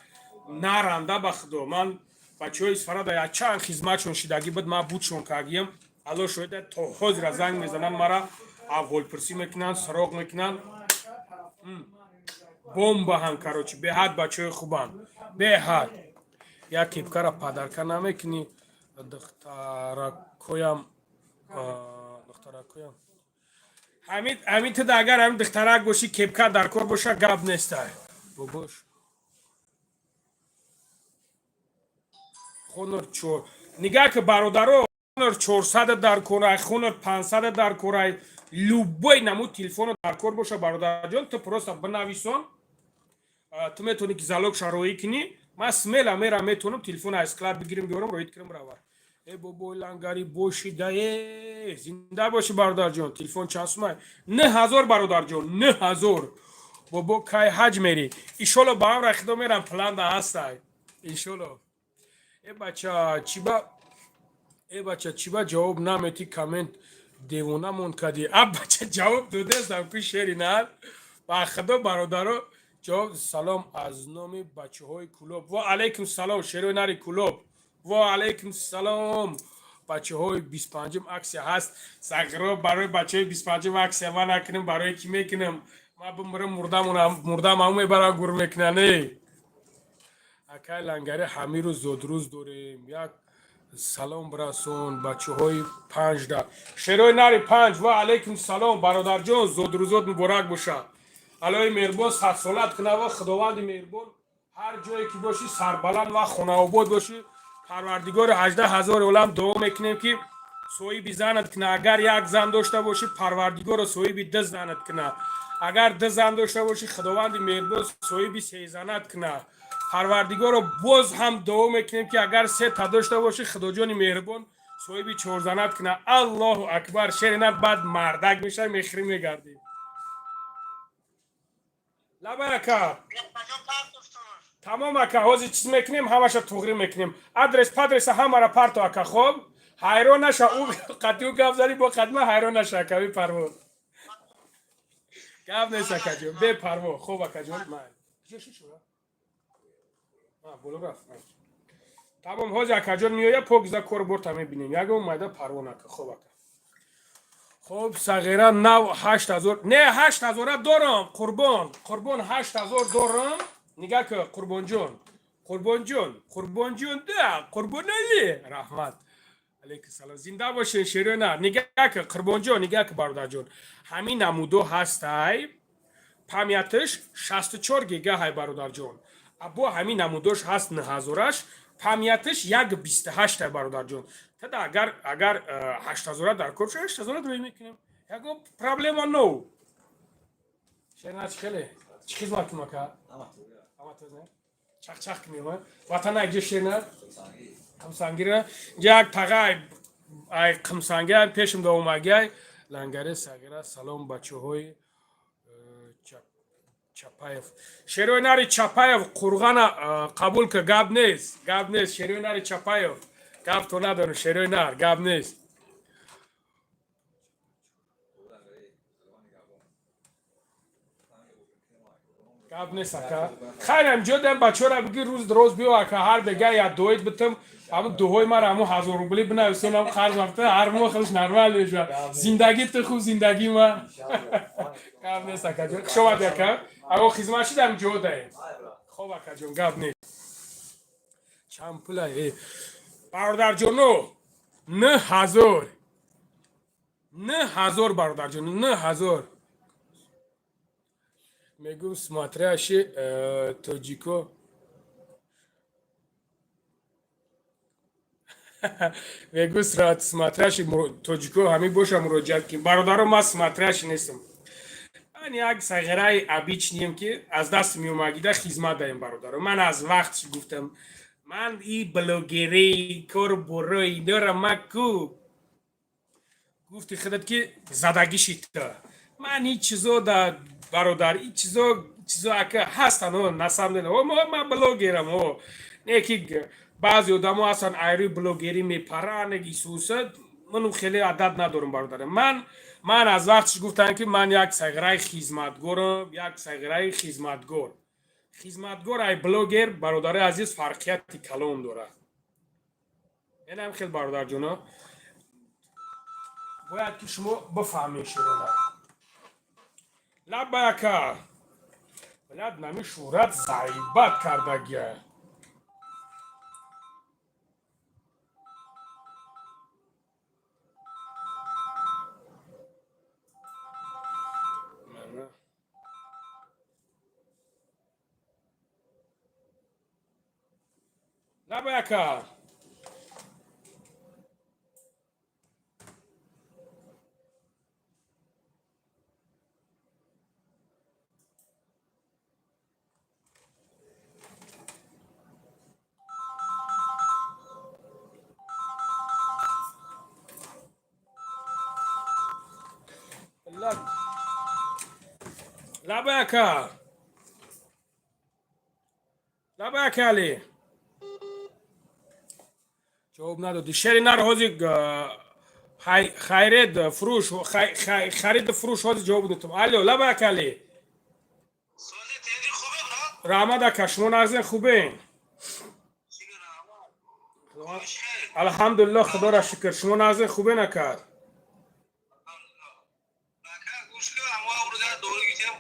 Speaker 1: наранда, ба худо. Ман бачаҳои Исфара да якчанд хизматшон шидагӣ буд, ман будшон кардиям. Алло шоҳида, то ҳозира занг мезананд мара, аҳволпурсӣ мекунанд, суроғ мекунанд. Бомбаҳан, короче, беҳад бачаҳои хубанд, беҳад. Як кепкара подарка намекунӣ? Духтаракоям, духтаракоям. Ҳамин туда агар ҳамин духтарак бошӣ, кепка дар кор боша, гап нестай. Бобош. Хонор чор. Нигаҳ ки, бародаро, Хонор 400 дар корай, Хонор 500 дар корай, любой намуд телефоно дар кор боша, бародарҷон, ту просто бинависон. Ту метавонӣ ки залог шароӣ кунӣ. Ман смело мера метавонам телефон аз склад бигирам, биёрам, роид кунам, равад. Э, бобои Лангари боши да, э, зинда боши, бародарҷон. Телефон чанд сумай? 9000, бародарҷон, 9000. Бобо, кай ҳаҷ мерӣ? Иншолло, ба амра худо мерам, план да ҳастай. Иншолло. Э бача, чиба, э бача, чиба ҷавоб наметӣ коммент? Девона монд кардӣ. А бача, ҷавоб додестам ку, шери нар. Ба худо, бародаро, ҷавоб. Салом аз номи бачаҳои Кулоб. Ва алайкум салом, шерои нари Кулоб. Ва алайкум салом. Бачаҳои 25-ум акция ҳаст. Сағиро, барои бачаҳои 25-ум акция ман накунем, барои кӣ мекунем? Ман бимирам, мурдам, ҳамун мебарам, гур мекунан, э. Акай Лангари, ҳамиру зодрӯз дорем. Як салом бирасон бачаҳои панҷда. Шерои нари панҷ, ва алайкум салом, бародарҷон, зодрӯзот муборак бошад. Аллоҳи меҳрубон садсолат кунад ва Худованди меҳрубон ҳар ҷое ки бошӣ, сарбаланд ва хонаобод бошӣ. Парвардигори 18 000 олам дуо мекунем, ки соҳиби занат кунад. Агар як зан дошта бошӣ, Парвардигоро соҳиби ду занат кунад. Агар ду зан дошта бошӣ, Худованди меҳрубон соҳиби сезанат кунад. Парвардигоро боз ҳам дуо мекунем, ки агар се та дошта бошӣ, Худоҷони меҳрубон Соҳиби чорзанат куна. Аллоҳу акбар, шеринат баъд мардак меша, мехрӣ мегардӣ. Лабай, ака. Тамом, ака, ҳозир чиз мекунем, ҳамаша туғрӣ мекунем. Адрес падреса ҳамара парто, ака, хоб? Ҳайрон наша, ӯ қатъи ӯ гап зани бо қатма, ҳайрон наша, ака, бепарво. Гап нест, акаҷон, бепарво. Хоб, акаҷон, майли. Боло рафт. Тамом, ҳозир акаҷон меоя, покиза кор борта мебинем. Ягон майда парво нака. Хоб, ака. Хоб, сағира нав 8000. Не, 8000-а дорам, Қурбон. Қурбон, 8000 дорам. Нигаҳ ки, Қурбонҷон. Қурбонҷон, Қурбонҷон, да, Қурбонали. Раҳмат. Алейкум салом. Зинда бошед, шерона. Нигаҳ ки, Қурбонҷон, нигаҳ ки, бародарҷон. Ҳамин намудо ҳастай. Память аш 64 гига ҳай, бародарҷон. Або ҳамин намудош ҳаст 9000-аш, память аш 1,28 ай, бародарҷон. Тада агар 8000 дар кор шуд, 8000 рӯй мекунем. Ягон проблема но. Шерна, чӣ хеле? Чӣ хизмат кунам, ака? Ҳама тоза. Чақ-чақ кунем, а? Ватана ҷо, шерна? Қумсангира. Инҷа як тағай ай Қумсанги пешим да омагай. Лангари сағира, салом, бачаҳои Чапаев. Шерои нари Чапаев, қурғана қабул ка, гап нест. Гап нест. Шерои нари Чапаев. Гап то надорам, шерои нар, гап нест. Гап нест, ака. Хайрам ҷо дам, бачаҳоро биги, рӯз роз биё, ака, ҳар бега я дуоит битам, ҳамун дуҳои мара ҳамун 1000 рубли бинависонам, қарз рафта, ҳар моҳ хелш нормал мешавад. Зиндагӣ ту хуб, зиндагӣ ма. Гап нест, акаҷон. Хуш омадӣ, ака. Аго хизмат шидам, ҷо даем. Хоб, акаҷон, гап нест. Чанд пула? Э, бародарҷоно, 9000. 9000, бародарҷон, 9000. Мегум, смотрящий тоҷико. Мегу, смотрящий тоҷико ҳамин боша, муроҷиат ки. Бародаро, ман смотрящий нестам. Ман як сағираи обычный ем, ки аз даст меомагида хизмат даем, бародаро. Ман аз вақт гуфтам, ман и блогерӣ, кору борои инора ма ку гуфти худат ки задагӣ шита. Ман ҳеҷ чизо да, бародар, ин чизо, ака, ҳастанд, на самом деле. Ман блогерам, о не ки баъзе одамо ҳастанд, айрӯи блогерӣ мепаранд, исуса. Ману хеле адад надорам, бародар. Ман аз вақтш гуфтам, ки ман як сағираи хизматгорам, як сағираи хизматгор. Хизматгор ай блогер, бародари азиз, фарқияти калон дорад. Енам хел, бародарҷоно, бояд ки шумо бифаҳмед. Широна, лаббай, ака. Блядь, нами шӯҳрат заибат кардагия. Мана. Лаббай, ака. Лаббай, ака. Лаббай, ака Али. Ҷавоб надодӣ. Шери нар, ҳозир хайред фурӯш, хариду фурӯш, ҳозир ҷавоб додам. Алло, лаббай, ака Али. Раҳмат, ака, шумо нағзен, хубен? Алҳамдулилло, худоро шукр. Шумо нағзен, хубен, ака?
Speaker 5: Ака, гӯш кун, ҳамо рӯза дору гирифтем.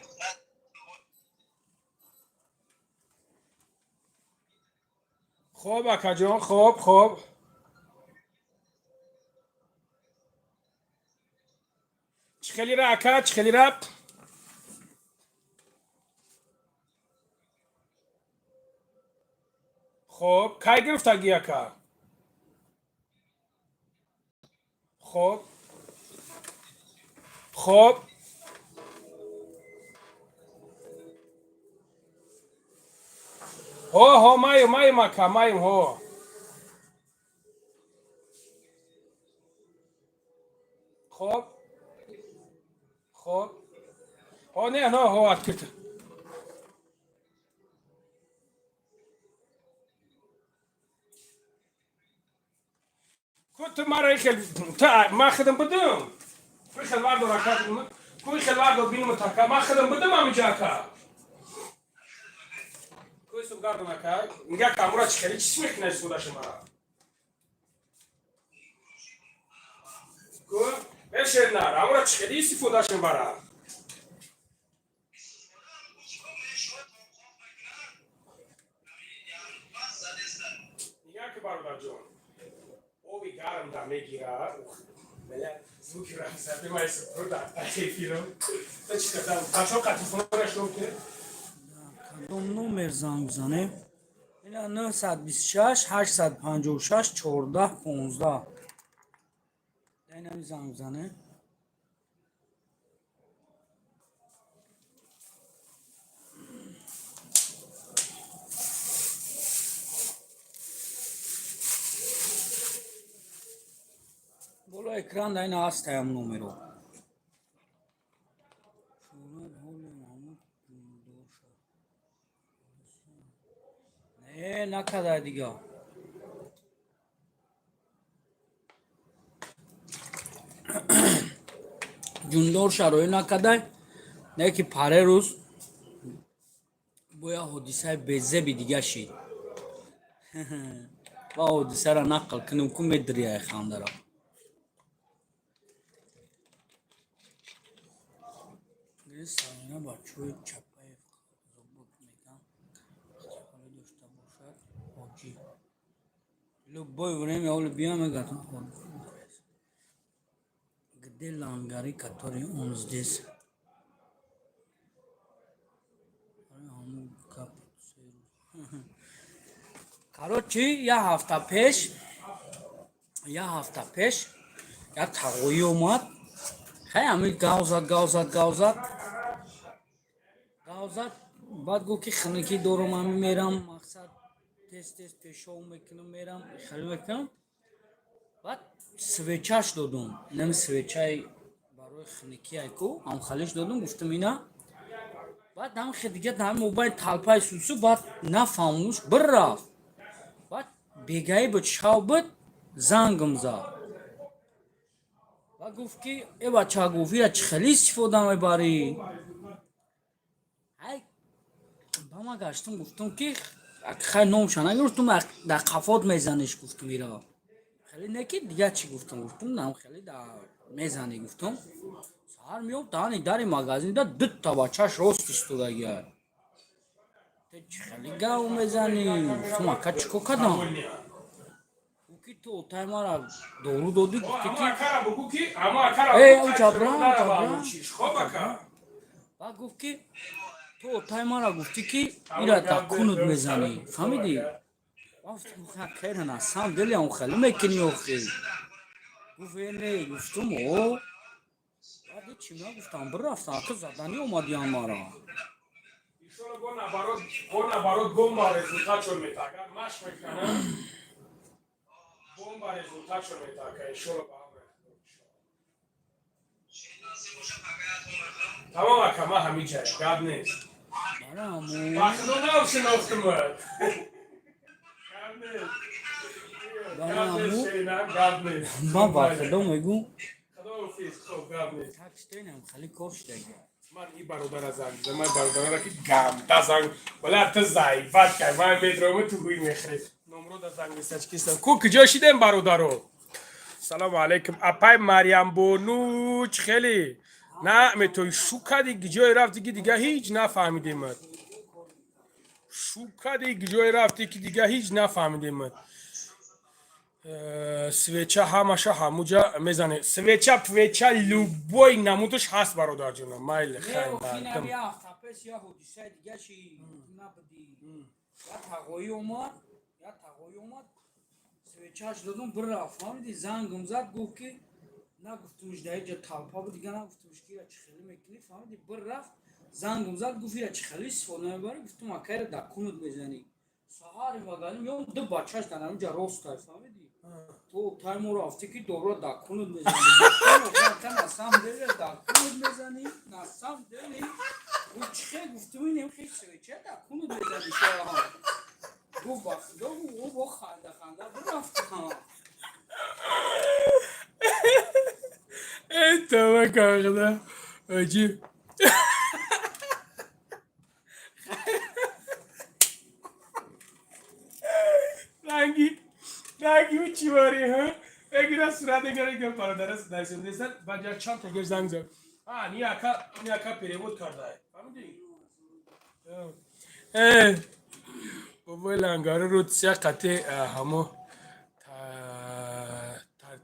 Speaker 1: Хоб, акаҷон, хоб. Чӣ хелира, ака, чӣ хелира? Хоб, кай гирифтагӣ, ака? Хоб. Ҳо, ҳо, маем, маем, ака, маем, ҳо. Хоб, хоб, ҳо, не, но ҳо, открыто. Ку ту мара хел та ма хидам будум. Ку хел вардо ракат, ку хел вардо бинум така ма хидам будум ами ҷака. Ку сум гардон ака, нига камура чи хели чис мекунай судаша мара. Ку эшернар, амура чи хели истифодаша мара. Нига ки бародарҷон. Оби гарм да мегира. Звуки разади май супруда эфиром. Та чи кардам? Бачо қатифонро шуд ки?
Speaker 2: Кадом номер занг занем? Ина 926 856 14 15. Инами занг занем. Боло экран да ина ҳаст ҳам номеро. Не, накарда дига. Ҷундор шароӣ накардай, не ки паре рӯз боя ҳодисаи безеби дига шид. Ва ҳодисаро нақл кунем, ку медирияй хандара. Сарина бачаҳои Чапаев зобут меган хеле дошта бошад ҳоҷӣ. Любое время оли биям мегӯяд. Где лангари, который он здесь? Короче, як ҳафта пеш як тағоӣ омад. Хай, ҳами гав зад, гав зад, гав зад, гав зад. Баъд гуфт, ки хунукӣ дорум, ҳами мерам, мақсад, тез тез пешов мекунам, мерам, хеле мекунам. Баъд свечаш додум, инами свечаи барои хунукӣ айку ҳамхалиш додум, гуфтум ина. Баъд ҳам хе дига ҳами мобайн талпаи сусу, баъд нафаҳмуш, бір рафт. Баъд бегаӣ буд, шав буд, зангм зад ва гуфт, ки э бача, гуфт, ира чӣ хеле истифода мебарӣ? Ай, ба ма гаштум, гуфтум, ки хай, номша нагирифтум, дар қафот мезаниш, гуфтум, ира хеле не ки дига чӣ гуфтум, гуфтум, нам хеле да мезанӣ, гуфтум. Саҳар меёб, даҳани дари магазин да дута бачаш рост истодагия. Те чӣ хеле гав мезанӣ? Гуфтум, ака, чӣ кор кардам? Гуфт, ки ту отай мара дору додӣ, гуфтӣ ки Эй, ҷабран, ҷабран. Баъд гуфт, ки ту отай мара гуфтӣ, ки ира дар кунут мезанӣ, фаҳмидӣ? Керна сам дели ам хеле мекунӣ охи. Гуфт, э не, гуфтум, о баъд чӣ нагуфтам, бирафтам, ака, заданӣ омадиам мара.
Speaker 1: Бо наоборот бомба результатшон мета. Агар машқ мекунам, бомба результатшон мета, ака, иншолло ба амре. Тамом, ака, ма ҳамин ҷая, гап нест.
Speaker 2: Бараму.
Speaker 1: Ба худо навшинохтумад. Гап нест. Гап нест, шейна, гап нест.
Speaker 2: Ман ба худо мегӯм.
Speaker 1: Худоҳофиз, хоб, гап нест.
Speaker 2: Так штенам хеле кор шудага.
Speaker 1: Ман и бародара занг зада, ман бародарара ки гамда занг, вале ту заифат кар, ман метрома ту гӯй мехӯрӣ. Номрода занг мисачкистам. Ку куҷо шидем, бародаро? Салому алайкум, апай Марьямбону, чӣ хеле? На, метои шу кади, ҷое рафти, ки дига ҳеҷ нафаҳмидемад. Шу кади, ҷое рафти, ки дига ҳеҷ нафаҳмидемад. Свеча ҳамаша ҳамуҷа мезане. Свеча, пвеча, любой намудаш ҳаст, бародарҷонам. Майли, хай, мардум.
Speaker 2: Я ҳафта пеш я ҳодисаи дига ши набудӣ. Я тағоӣ омад, я тағоӣ омад, свечаш додум, бирафт, фаҳмидӣ? Зангм зад, гуфт, ки нагуфтумш, дар иҷа талпа буд, дига нагуфтумш, ки ира чӣ хеле мекунӣ, фаҳмидӣ? Бирафт, зангм зад, гуфт, ира чӣ хеле истифода мебарӣ? Гуфтум, акайра дар кунут мезанӣ. Саҳари магазин меом, ду бачаш дар ҳаминҷа ростай, фаҳмидӣ? Ту То тайму рафтӣ, ки дорура дар кунут мезанӣ. На самом деле дар кунут мезанӣ, на самом деле. Гуфт: «Чӣ хел?» Гуфтум: «Инем хел свеча дар кунут мезанӣ, шоҳ». Гуфт: «Ба худо». Ӯ бо ханда ханда бирафт.
Speaker 1: Эй, тавба карда аҷиб. Ранги ранги ӯ чӣ вари ҳа эгира сурат эгира га бародарас найсондесан. Баъд як чанд тагер занг зад. А ни ака, ни ака перевод кардае, фаҳмидӣ? Э бобои лангаро рӯтсия қати ҳамо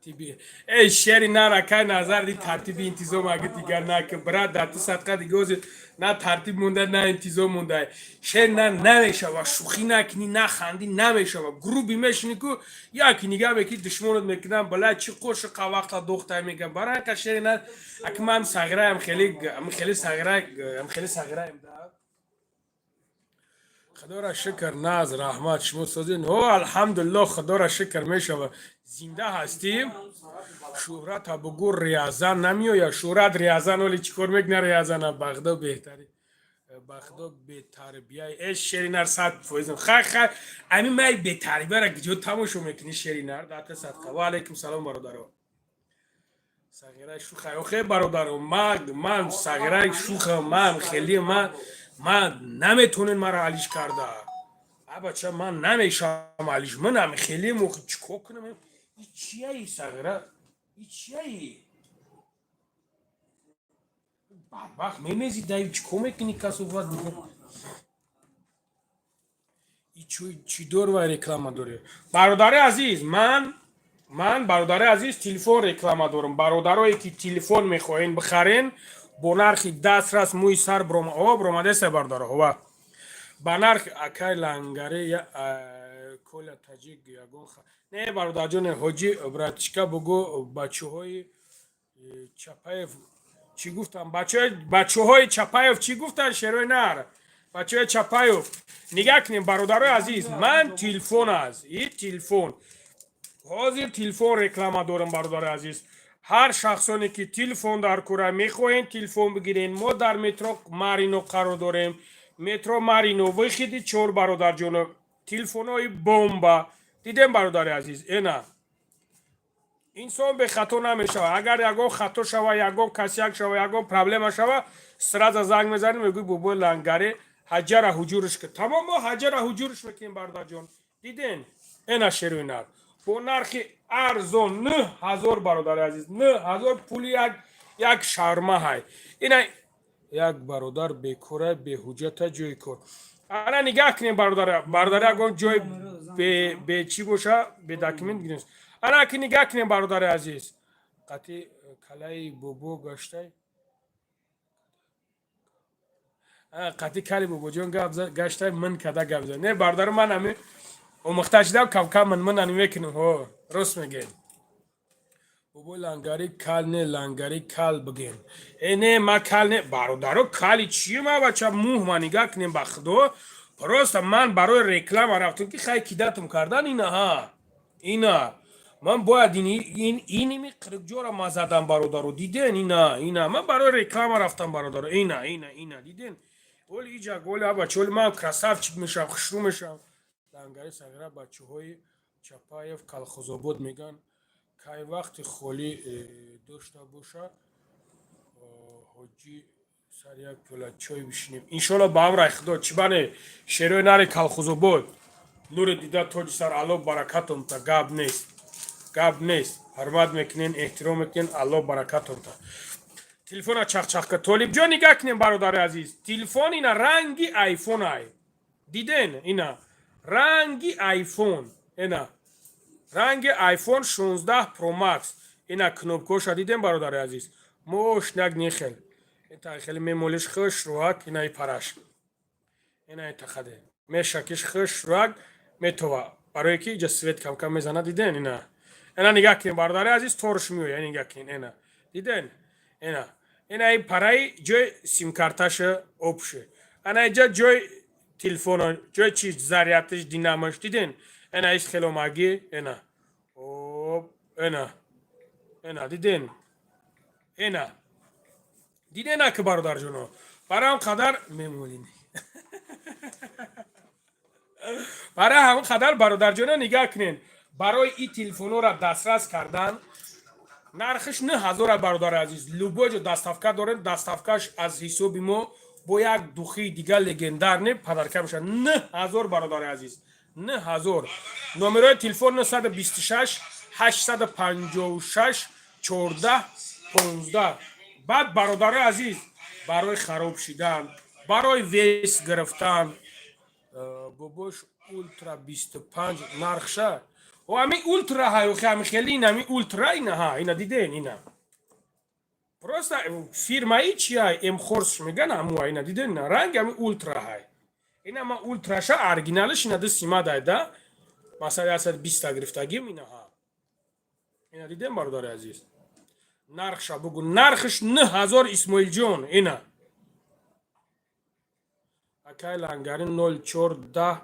Speaker 1: тартиби. Эй, шери нар, акай назар ди, тартиби интизом аги дигар наки, брат, дар ту садқа дига ҳозир на тартиб монда, на интизом монда. Шер нар намешава, шӯхӣ накунӣ, нахандӣ намешава. Грубый мешинӣ ку, яки нигаҳ мекунӣ, душмонат мекунам, бала чӣ қошиқа вақта дохтай мегам. Барои ака шери нар, аки ман сағираям, хеле хеле сағира, хеле сағираем да. Худоро шукр, наз, раҳмат, шумо созин? О, алҳамдулилло, худоро шукр, мешава, зинда ҳастем. Шӯҳрата бугӯ, Риязан намеояд. Шӯҳрат Риязан оли чӣ кор мекуна? Риязана бахдо беҳтари, бахдо бетарбия. Э, шеринар, 100%. Хай, хай, ами май бетарбияра гиҷо тамошо мекунӣ, шеринар, дата садқа. Ва алайкум салом, бародаро. Сағираи шуха охе, бародаро, ман сағираи шуха, ман хеле ман наметонен маро алиш карда. А бача, ман намешавам алиш, манам хеле мух, чӣ кор кунам? И чияи, сағира, и чияи, бадбахт мемези дай, чӣ кор мекунӣ, касофат? И чӣ дор ва реклама дорӣ, бародари азиз? Ман, бародари азиз, телефон реклама дорам. Бародарое ки телефон мехоҳен бихарен бо нархи дастрас, мӯи сар о бромадеса, бародаро, ова ба нарх. Акай лангаре, коля таҷик ягон не, бародарҷоне, ҳоҷи братишка, бугӯ, бачаҳои Чапаев чӣ гуфтан? Бачаҳои Чапаев чӣ гуфтан? Шерои нар, бачаҳои Чапаев, нигаҳ кунем, бародарои азиз. Ман телефон аст, и телефон, ҳозир телефон реклама дорам, бародари азиз. Ҳар шахсоне ки телефон дар кура, мехоҳем телефон бигирен, мо дар метро Марино қарор дорем, метро Марино, выход и 4. Бародарҷоно, телефонҳои бомба дидем, бародари азиз. Эна, инсон бехато намешавад. Агар ягон хато шава, ягон косяк шава, ягон проблема шава, сразу занг мезанем, мегӯй: «Бобои лангаре, ҳаҷара ҳуҷурш ки». Тамом, мо ҳаҷара ҳуҷурш мекунем, бародарҷон. Диден, эна, шеруи нар бо нархи арзон, 9000, бародари азиз, 9000, пули як шарма ҳай. Ина як бародар бекора, беҳуҷҷата, ҷои кор. Ана нигаҳ кунем, бародар, бародари, ягон ҷои бе чӣ боша, бе документ гирем. Ана ки нигаҳ кунем, бародари азиз, қати калаи бобо гаштай, қати кали бобоҷон гап гаштай, мин када гап зад. Не, бародари ман, ами омӯхта шудам, камкам мин мин ани мекунем. Ҳо, рост мегӯед, бобои лангари. Кал не, лангари, кал бигем. Э, не, ма кал не, бародаро. Кали чи ма, бача, мӯҳ ма нигаҳ кунем, ба худо. Просто ман барои реклама рафтам, ки хай кидатум кардан. Ина ҳа, ина ман бояд иними қирикҷора ма задам, бародаро, диден? Ина, ина ман барои реклама рафтам, бародаро. Ина, ина, ина, диден? Оли иҷа голи, абача, оли ман красавчик мешавам, хушрӯ мешавам. Лангари сағира, бачаҳои Чапаев Калхозобод меган, кай вақти холӣ дошта боша, ҳоҷӣ, сар як пиёла чой бишинем, иншолло, ба амраи худо. Чӣ бане, шерои нари Калхозобод, нури дида, тоҷи сар, Алло баракатонта. Гап нест, гап нест. Ҳурмат мекунен, эҳтиром мекунен, Алло баракатонта. Телефона чахчах ка, Толибҷон, нигаҳ кунем, бародари азиз. Телефон ина, ранги айфон ай, диден? Ина ранги айфон, ина ранги айфон 16 Pro Max. Ина кнопкоша дидем, бародари азиз? Мошнак нехел хеле мемолиш, хуш руак. Инаи параш, инаи тахаде мешакиш, хуш руак метова, барое ки иҷа свет камкам мезана. Диден? Ина, ина нигаҳ кунем, бародари азиз, торш меоя. Нигаҳ кунен, ина, диден? Ина, ина и параи ҷои симкарташа обше, ана иҷа ҷои телефона, ҷои чи, зарядташ, динамаш, диден? Ина ис хеломагӣ, ина, оп. Эна, эна, диден, эна, диден, аки бародарҷоно, барои ҳам қадар мемолин, барои ҳамин қадар, бародарҷоно, нигаҳ кунен. Барои ин телефонҳоро дастрас кардан нархиш 9000, бародари азиз. Любой ҷо доставка дорем, доставкаш аз ҳисоби мо, бо як духии дига легендарный подарка мешавад. 9000, бародари азиз, 9000. Номерои телефон 926 856 14 15. Баъд, бародари азиз, барои хароб шидан, барои вес гирифтан, бобош, Ултра 25 нархша? О, ами Ултра ҳай, ами хели, ин ами Ултра, ина ҳа, ина диден, ина просто фирмаи чия, Эмхорс меган, амуа, ина диден, ина ранг ами Ултра ҳай, ина ма Ултраша оригиналш ина ду симадай да, масалан, 120 гирифтагим, ина ҳа, ина дидем, бародари азиз. Нархша бугу. Нархш 9000, Исмоилҷон, ина. Акай Лангари, 04 10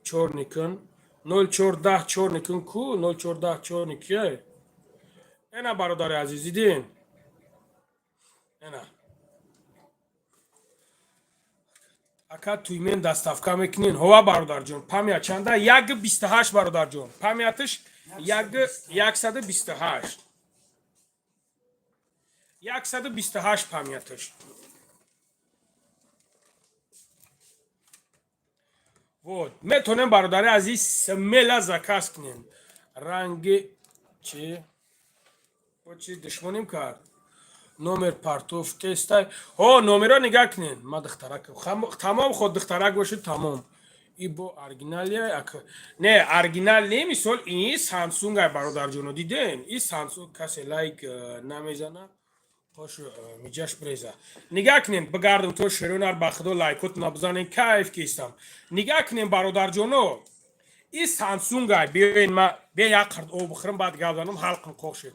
Speaker 1: чорникун, 04 10 чорникун ку, 04 10 чорник. Ина, бародари азиз, дидин, ина. Ака, туймен доставка мекунен? Ҳова, бародарҷон. Память чанда? 1,28, бародарҷон, памятиш 128, 128 памятиш. Вот метонем, бародари азиз, смело заказ кунем. Ранги чи бо чи душмоним кард, номер партов тестай. Ҳо, номеро нигаҳ кунен. Ма духтарак тамом, ход духтарак бошед, тамом. И бо оригиналия не, оригинал не, мисол, и Самсунг ай, бародарҷоно, диден, и Самсунг. Касе лайк намезана, хош миҷаш бреза. Нигаҳ кунен, бигардам то шерунар, ба худо, лайкотона бизанен, кайф кистам. Нигаҳ кунен, бародарҷоно, и Самсунг ай. Биёен, ма бия як қирд об бихӯрам, баъд гап занам, ҳалқам қоқ шед.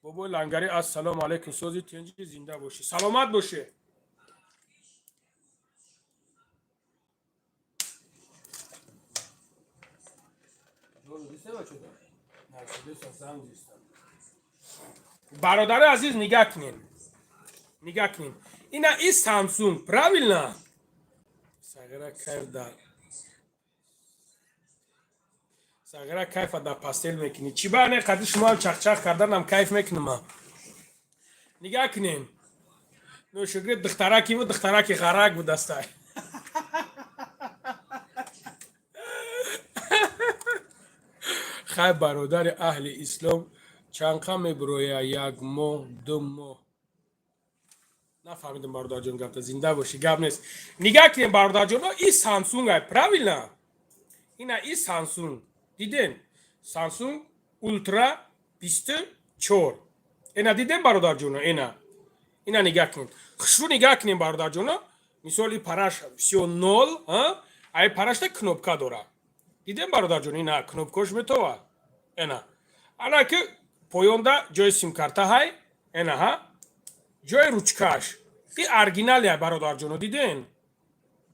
Speaker 1: Бобои Лангари, ассалому алайкум, сози, тинҷи, зинда бошӣ, саломат бошӣ. Бародари азиз, нигаҳ кунен, нигаҳ кунен, ина и Самсунг, правильно? Сағира кайф дар, сағира кайфа дар постель мекунӣ. Чӣ ба не, қади шумоам чахчах карданам кайф мекунама. Нигаҳ кунем, ношукри духтараки буд, духтараки ғарак буд астай. Хай, бародари аҳли ислом, чанқа мебироя, як моҳ, 2 моҳ? Нафаҳмидам, бародарҷон, гапта. Зинда бошӣ, гап нест. Нигаҳ кунем, бародарҷоно, и Самсунг ай, правильно? Ина и Самсунг, дидем, Самсунг Ултра 24, ина дидем, бародарҷоно, ина, ина нигаҳ кунем, хушрӯ нигаҳ кунем, бародарҷоно. Мисол, и параш всё нол, ай парашта кнопка дора, дидем, бародарҷон, ина кнопкош метова, ина. Ана ки поёнда ҷои симкарта ҳай, ина ҳа, ҷои ручкаш. И оригиналия, бародарҷоно, диден.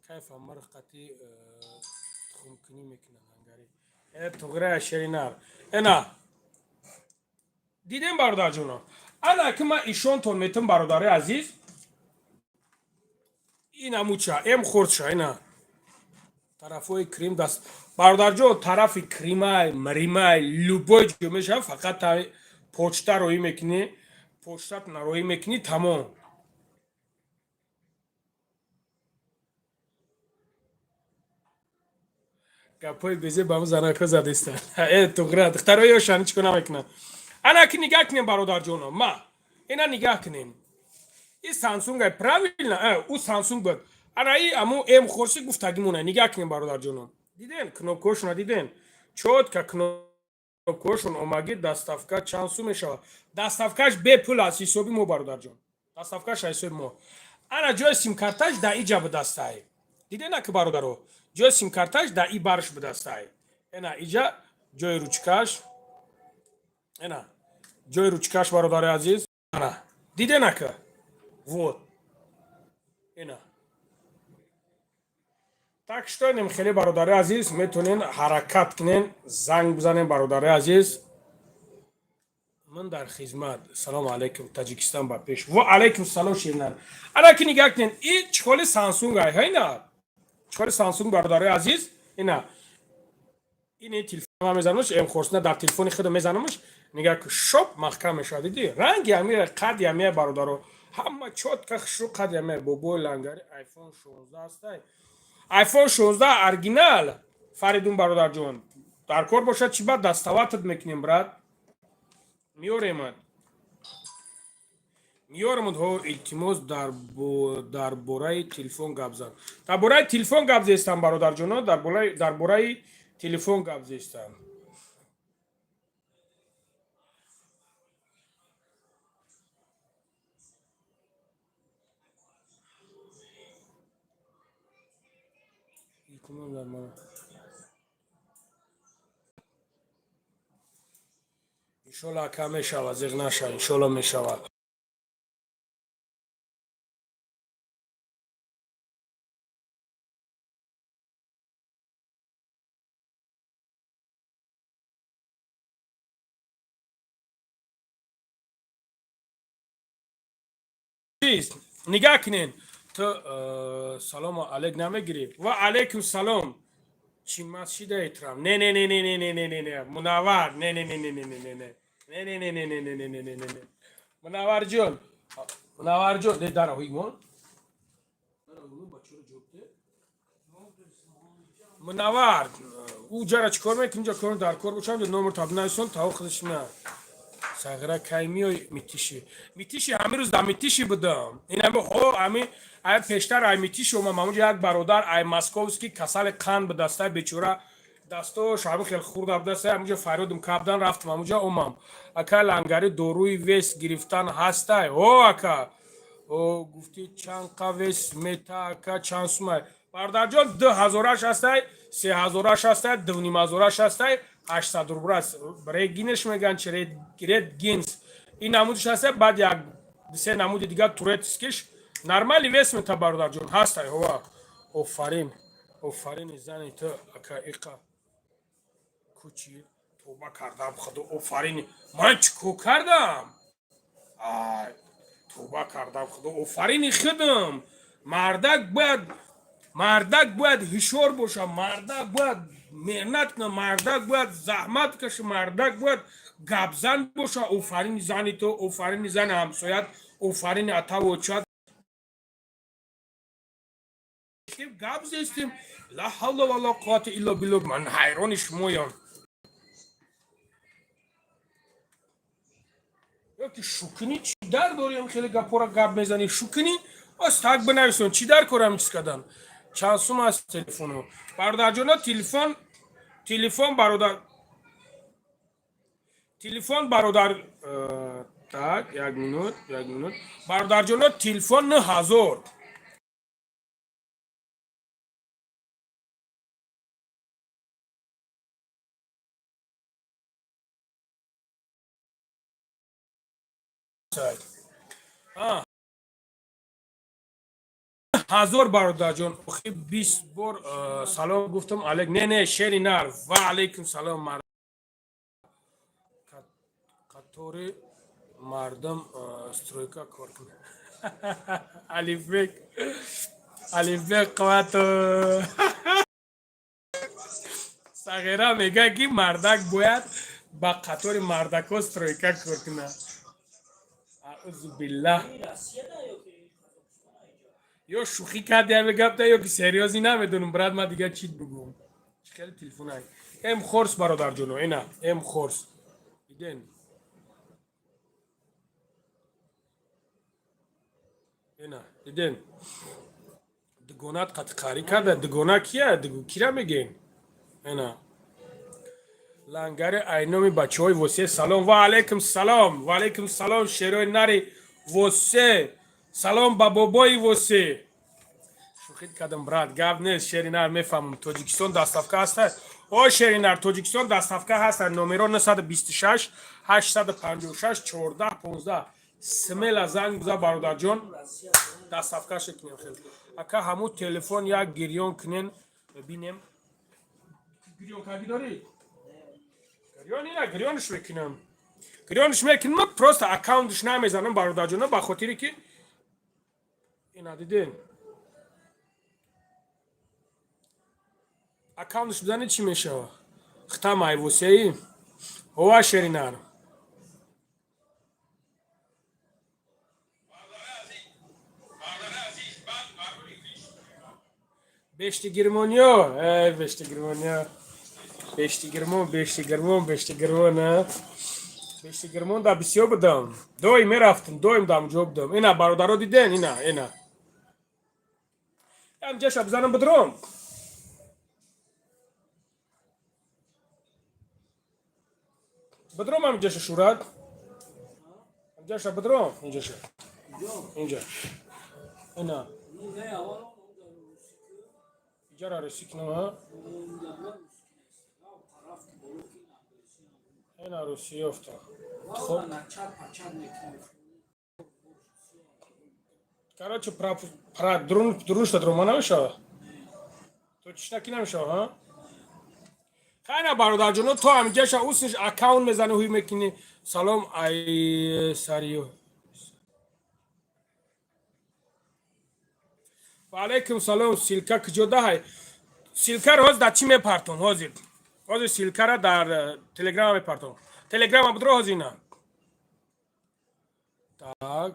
Speaker 1: Кайфа марқати тухмкунӣ мекунад ангари туғрая шеринар. Ина дидем, бародарҷоно. Ана ки ман ишонтон метам, бародари азиз, ина муча эм хурдша, ина тарафҳои Крим даст, бародарҷон, тарафи Кримай, Мримай, любой ҷо мешавад, фақат почта роҳӣ мекунӣ, почтат нароҳӣ мекунӣ, тамом. Гапҳои безе ба мо занако задистанд. Э, туғра духтарои ёшани чӣ кор намекунанд. Ана ки нигаҳ кунем, бародарҷоно, ма ина нигаҳ кунем, и Самсунг, правильно? Ӯ Самсунг буд. Ана и аму эм хорси гуфтагимона, нигаҳ кунем, бародарҷоно, диден, кнопкошона диден, чётко кнопкошон омаги. Доставка чанд сум мешавад? Доставкаш бепул аст, ҳисоби мо, бародарҷон, доставкаш ҳисоби мо. Ана ҷои симкарташ дар иҷа будастай, диден, аки бародаро, ҷои симкарташ дар и барш будастай. Ена иҷа ҷои ручкаш, ена ҷои ручкаш, бародари азиз, ана диден, ака, вот ина. Так что инем хеле, бародари азиз, метонен ҳаракат кунен, занг бизанем, бародари азиз. Ман дар хизмат. Салому алайкум, Таҷикистон ба пеш. Ва алайкум салом, ширнар. Ана ки нигаҳ кунед, и чехоли Самсунг ай, ҳайна? Чехоли Самсунг, бародарои азиз, ина. Ини телефон мезанамш, м хорсна дар телефони худам мезанамш, нигаҳ ку, шоп маҳкам мешавад, дидӣ? Ранги амира, қади амира, бародаро. Ҳама чётко хушрӯ қади амира. Бобои лангари iPhone 16 астай. iPhone 16 оригинал. Фаридун бародарҷон. Дар кор бошад, чӣ бад доставать мекунем, брат? Меоремад. Меоремад, ҳо, илтимос, дар бораи телефон гап зан. Дар бораи телефон гап зестам, бародарҷоно, дар бораи телефон гап зестам. Илтимос, дар бора. Иншолло, ака, мешава, зиғ наша, иншолло мешава. Нигаҳ кунед, ту салому алейк намегирӣ. Ва алайкум салом. Чӣ масшидаи трам? Не, не, не, не, не, не, не, не, не, Мунаввар, не, не, не, не, не, не, не, не, не, не, не, не, не, не, не, не, не, не, Мунавварҷон, Мунавварҷон, не, дара ҳуймон, Мунаввар, ӯ ҷара чӣ кор мекунӣ? Инҷа кор дар кор бошам, номер табнайсон тао худаш на. Сағира, кай миёй Митиши? Митиши ҳамин рӯз дар Митиши будам. Ин ҳами ҳо ҳами ай пештар ай Митиши омам. Ҳамунҷо як бародар ай московский касали қанд будастай, бечора, дастош ҳамин хел хурда будастай. Ҳамунҷо фарёдум кабдан, рафтам ҳамунҷо, омам. Ака лангари, доруи вес гирифтан ҳастай? Ҳо, ака. О, гуфтӣ, чанд қа вес мета, ака, чанд сумай? Бародарҷон, 2000-аш ҳастай, 3000-аш ҳастай, 2500-аш ҳастай, 800 рубл аст. Регинеш мегӯянд чи, Редгинс, ин намудиш ҳастай. Баъд як се намуди дигар, турецкий ш нормальный вес мета, бародарҷон, ҳастай. Ҳова, офарин, офарини зани ту, ака, иқа кучи. Тоба кардам, худо, офарини. Ман чӣ кор кардам? Ай, тоба кардам, худо, офарини худам. Мардак бояд ҳушёр боша, мардак бояд меҳнат кунад, мардак бояд заҳмат каша, мардак бояд гапзан боша. Офарини зани ту, офарини зани ҳамсоят, офарини атаву очат. Гап зестем. Ла ҳавла вала қуввата илла биллоҳ. Ман ҳайрони шумоям. Ёки шукунӣ, чӣ дар дорем? Хеле гапора гап мезанӣ, шукунӣ. Ос так бинависон, чӣ дар корам чиз кардан? Чанд сум аст телефону, бародарҷоно? Телефон, бародар, телефон, бародар, так, як минут, як минут, бародарҷоно, телефон 9000. Ҳазор, бародарҷон. Охи 20 бор салом гуфтам, алек. Не, не, шери нар, ва алайкум салом. Қатори мардум стройка кор кунад. Алифбек, Алифбек қуввату. Сағира мега, ки мардак бояд ба қатори мардако стройка кор кунад. Аузу биллаҳ. Ё шӯхӣ карди ҳаме гапта, ё ки серьёзный, намедонам, брат. Ман дигар чит бигӯм? Хеле телефонай М хорс, бародарҷоно, ина М хорс, диден? Ина, диден? Дугонат қатиқарӣ карда. Дугона кия? Кира мегем? Ина лангари, айноми бачаҳои Восе салом. Ва алайкум салом, ва алайкум салом, шерои нари Восе. Салом ба бобои Восе. Шӯхит кардам, брат, гап нест, шери нар, мефаҳмам. Тоҷикистон доставка ҳаста? О, шери нар, Тоҷикистон доставка ҳаста. Номеро 926 856 14 15. Смело занг биза, бародарҷон, доставка шекунем. Хел, ака, ҳамун телефон як гирён кунен, бинем. Гирён кардӣ, дорӣ гирён? Ина гирёнш мекунам. Гирёнш мекунам, просто аккаунтш намезанам, бародарҷоно, ба хотире ки ина диден, аккаунтш бизанед, чӣ мешава? Хитам айвосияи ҳова шеринар. Бешти гирмониё, э бешти гирмониё, бешти гирмон, бешти гирмон, бешти гирмон, а бешти гирмон да бисёр будам, доим мерафтам, доим дам ҷо будам. Ина, бародаро, диден, ина, ина ҳамҷаша бизанам, бидром. Бидром ҳамҷаша, шурат ҳамҷаша, бидром инҷаша, инҷа, ина.
Speaker 2: Ну не, аввал он дар русӣ ку.
Speaker 1: Иҷара русӣ кунам, а?
Speaker 2: Тараф боло ки англисӣ.
Speaker 1: Ина, русӣ ёфтам. Хоб.
Speaker 2: Начат пачат мекунем.
Speaker 1: Короче, про друн друншта дрома намешава, точно ки намешава, ҳа. Хайна, бародарҷоно, то ҳамҷаша усниш аккаунт мезани, ҳуй мекунӣ. Салом, ай сариё. Ва алайкум салом. Ссылка куҷо даҳай? Ссылкаро ҳозир дар чӣ мепартом? Ҳозир ссылкара дар телеграма мепартом. Телеграма будро ҳозир, ина, так.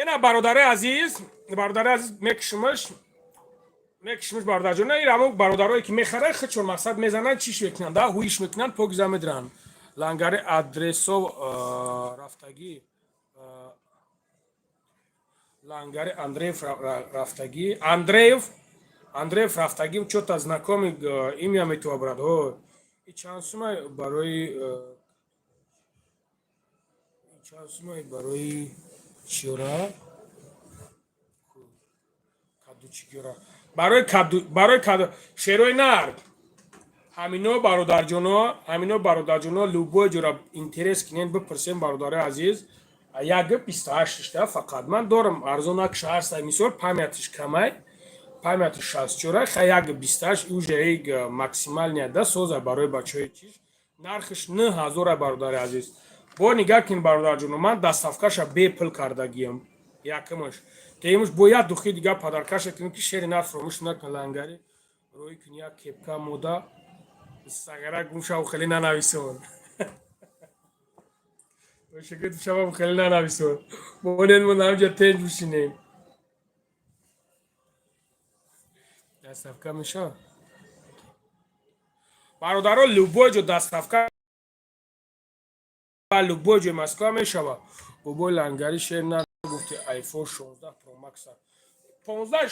Speaker 1: Ина, бародари азиз, бародари азиз, мекушимаш, мекушимаш, бародарҷон. Ин ҳамон бародарое ки мехаранд, худшон мақсад мезананд, чиш мекунанд, да ҳуиш мекунанд, покиза медиранд. Лангари адресо рафтагӣ, лангари Андреев рафтагӣ, Андреев, Андреев рафтагӣ. Чё-то знакомый имя метува, брат. И чанд сумай барои, чанд сумай барои чиёра, каду чигёра, барои каду, барои каду, шерои нар. Ҳамино, бародарҷоно, ҳамино, бародарҷоно, любой ҷора интерес кинен, бипурсем, бародари азиз. Як 28 шта фақат ман дорам, арзонак шаҳрса, мисол, памятиш камай, памятиш 64, ха, як 28 уже максимальная да соза барои бачаҳои чиш. Нархиш 9000, бародари азиз. Бо нигаҳ кин, бародарҷоно, ман доставкаша бепул кардагиям, якумаш. Дуюмаш, бо як духи дигар подаркаша кунем, ки шери нар фуромӯш накун. Лангари рӯи кун, як кепка мода сагара гумшав, хеле нанависон. Шукр, шавам, хеле нанависон. Монен, мо намҷа тенҷ бишинем. Доставка мешавад, бародаро, любой ҷо доставка, любой ҷои Москва мешавад. Бобои лангари, шер нагуфти, iPhone 16 Pro Max, 15,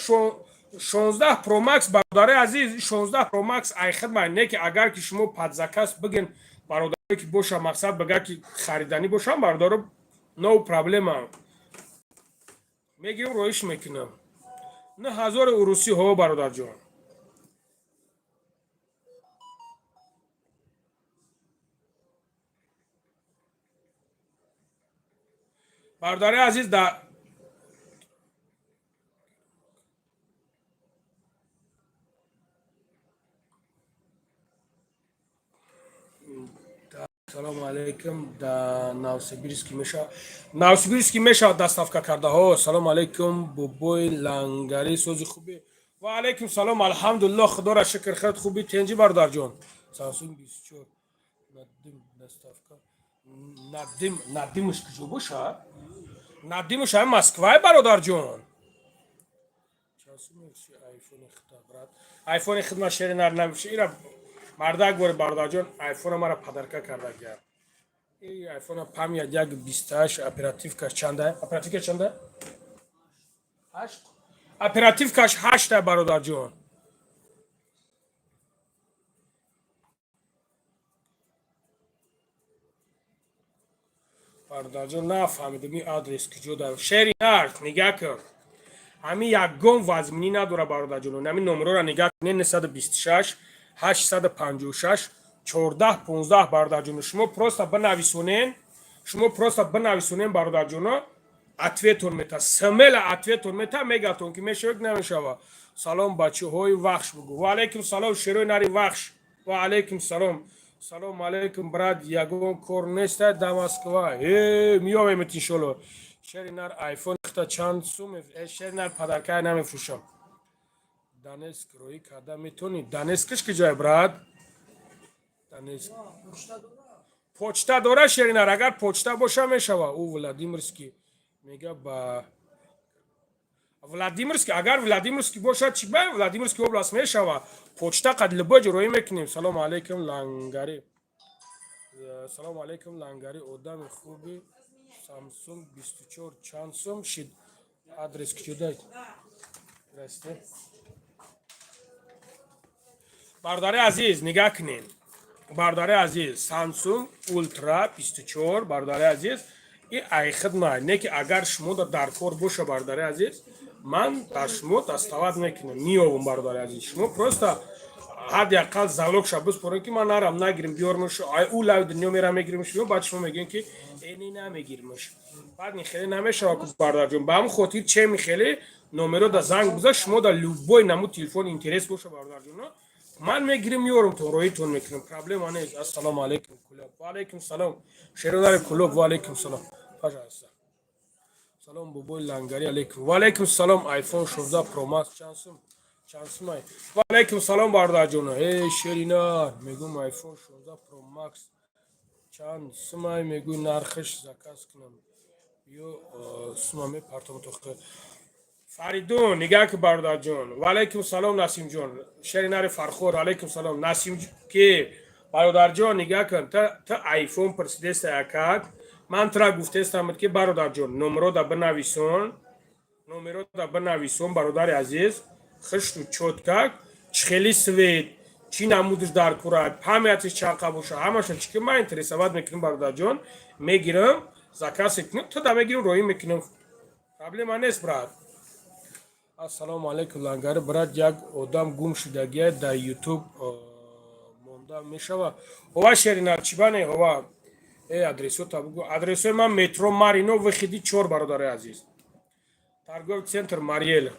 Speaker 1: 16 Pro Max, бародари азиз, 16 Pro Max ай хидмат не, ки агар ки шумо под заказ бигин, бародаре ки боша, мақсад бигар ки хариданӣ бошам, бародаро, no проблема, мегирем, роиш мекунам. 9000 урусӣ ҳо, бародарҷон. Бародари азиз, да салому алейкум, да Новосибирский мешавад, Новосибирский мешавад доставка кардаҳо. Салому алейкум, бобои лангари, сози хубе? Ва алейкум салом, алҳамдулилло, худоро шукр, хеле хуби, тенҷи, бародарҷон. Самсунг 24 надим доставка, надим, надимш куҷо бошад? Надимш ҳам Москвай, бародарҷон. Айфони хита, брат, айфони хидмат, шери нар набиши. Ира мардак бори, бародарҷон, айфона мара подарка кардагия. И айфона память як 28, оперативкаш чанда? Оперативка чанда? Ҳашт. Оперативкаш ҳашта, бародарҷон. Бародарҷон, нафаҳмидам, ин адрес куҷо дар шери нар. Нигаҳ кун, ҳамин ягон вазминӣ надора, бародарҷон. Ҳамин номерора нигаҳ кунед: 926 856 14 15. Бародарҷон, шумо просто бинависонен. Шумо просто бинависонем, бародарҷоно, ответон мета, смело ответон мета, мегатон ки мешавад, намешава. Салом, бачаҳои Вахш бугу. Ва алайкум салом, шерои нари Вахш, ва алайкум салом. Салом алайкум, брат, ягон кор неста да Москва? Э, миёвемет, иншолло. Шери нар, айфон хта чанд сум? Шери нар, подаркая намефурӯшам. Донецк роӣ карда метонӣ? Донецкаш ки ҷой, брат? Донецк почта дора, шеринар, агар почта боша, мешава. Ӯ Владимирский мега, ба Владимирский, агар Владимирский бошад, чӣ ба Владимирский область мешава, почта қад любой ҷо роӣ мекунем. Салому алайкум, Лангари. Салому алайкум, Лангари, одами хуби. Самсунг 24 чанд сум шид? Адрес куҷодай? Расте, бародари азиз, нигаҳ кунед, бародари азиз, Самсунг Ултра 24, бародари азиз, и ай хидмат не ки агар шумо дар кор боша, бародари азиз, ман дар шумо доставать мекунам, меёвам, бародари азиз. Шумо просто ҳадди ақал залогша биспорем, ки ман нарам нагирим, биёрмш, ай ӯ лави дунё мерам, мегиримш, баъд шумо мегӯем, ки эни намегиримш. Баъд хеле намешава ку, бародарҷон. Ба ҳамн хотир чеми хеле номеро да занг биза. Шумо да любой намуд телефон интерес боша, бародарҷоно, ман мегирим, меёрам, то роитон мекунам, проблема нест. Ассалому алайкум, Кулоб. Ва алайкум салом, шеродари Кулоб, ва алайкум салом, пожалуйста. Салом, бобои Лангари, алайкум. Ва алайкум салом. Айфон 16 Pro Max чанд сум, чанд сумай? Ва алайкум салом, бародарҷоно. Э, шеринар, мегӯм, айфон 16 Pro Max чанд сумай мегӯй, нархаш заказ кунам ё сума мепартом тохе. Фаридун, нигаҳ ки, бародарҷон. Ва алайкум салом, Насимҷон, шеринари Фархор, алайкум салом. Насим ки, бародарҷон, нигаҳ кун, та айфон пурсидеста якак, ман тура гуфтестам, ки бародарҷон, номерода бинависон, номерода бинависон, бародари азиз, хишту чётко, чӣ хели свет, чӣ намудаш дар кура, памятиш чанқа боша, ҳамаша чӣ ки ман интересовать мекунам, бародарҷон, мегирам, заказ мекунам, ту да мегирам, роӣ мекунам, проблема нест, брат. Ассалому алайкум, Лангари брат, як одам гум шудагия, дар Ютуб монда мешава? Ҳова, шеринар, чӣ бане, ҳова. Э, адресота бугу. Адресои ман метро Марино, выходи 4, бародари азиз, торговый центр Мариэл,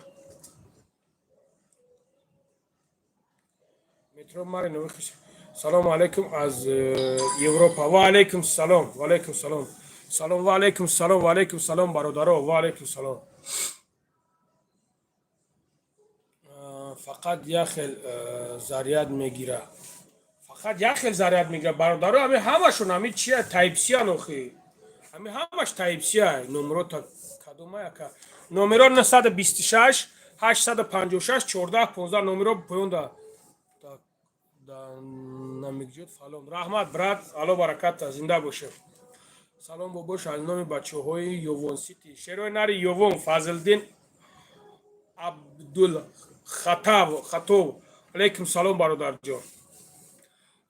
Speaker 1: метро Марино, выходи. Салому алайкум аз Европа. Ва алайкум салом, ва алайкум салом, салом, ва алайкум салом, ва алайкум салом, бародаро, ва алайкум салом. Фақат як хел заряд мегира, фақат як хел заряд мегира, бародаро. Ами ҳамашон ами чия, Type-C-ян охи, ами ҳамаш Type-C. Номерота кадома яка? Номеро 926 856 14 15, номеро поёнда да намигҷуд фалон. Раҳмат, брат, алло бараката, зинда боше. Салом, бобош, аз номи бачаҳои Ёвон Сити, шерои нари Ёвон, Фазлдин Абдулхатав Хатов, алайкум салом, бародарҷон.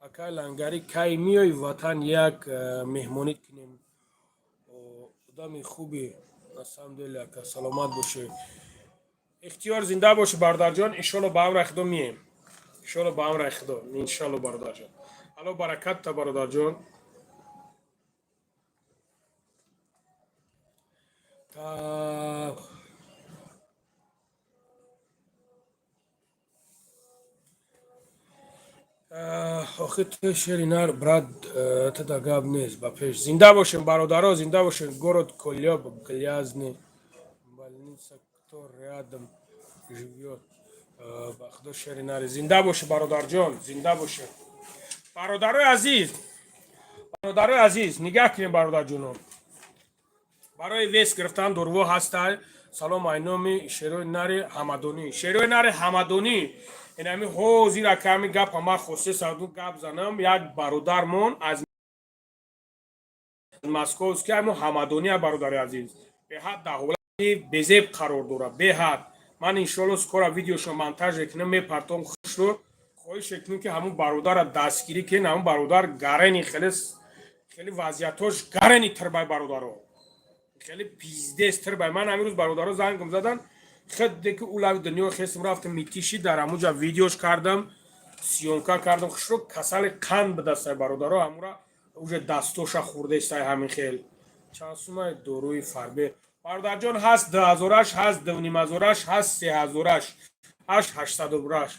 Speaker 1: Акай Лангарӣ, кай миёи ватан, як меҳмонӣ кунем? Одами хуби, на самом деле, ака, саломат бошӣ. Ихтиёр, зинда бошӣ, бародарҷон. Иншолло, ба амраи Худо мием, иншолло, ба амраи Худо, иншолло, бародарҷон. Алло баракатта, бародарҷон. Так, охи ту шери нар, брат, тада гап нест, ба пеш, зинда бошем, бародаро, зинда бошем. Город Колёб, грязный больница, кто рядом живёт? Ба худо, шери нари, зинда боши, бародарҷон, зинда боши, бародарои азиз. Бародарои азиз, нигаҳ кунем, бародарҷоно, барои вес гирифтан дорво ҳаста. Салом айноми шерои нари Ҳамадонӣ, шерои нари Ҳамадонӣ. Инами ҳозир аками гапа ман хоста саду гап занам. Як бародармон аз Московский, амо Ҳамадония, бародари азиз, беҳад дар ҳолати безеб қарор дорад, беҳад. Ман иншоалло скоро видеошо монтаж мекунам, мепартом хушро. Хоҳиш мекунем, ки ҳамун бародарра дастгирӣ кунем. Ҳамун бародар гарени, хеле хеле вазъиятош гарени тирбай, бародаро, хеле пиздец тирбай. Ман ҳамин рӯз бародаро зангам задан, хеде ки улави дунё хестм, рафтам Митиши, дар ҳамунҷа видеош кардам, съёмка кардам. Хушро касали қанд бидастай, бародаро, ҳамура. Уже дастоша хӯрдестай ҳамин хел. Чанд сумаи доруи фарбе, бародарҷон? Ҳаст 2000-аш, ҳаст 2500-аш, ҳаст 3000-аш, ҳашт 800-раш.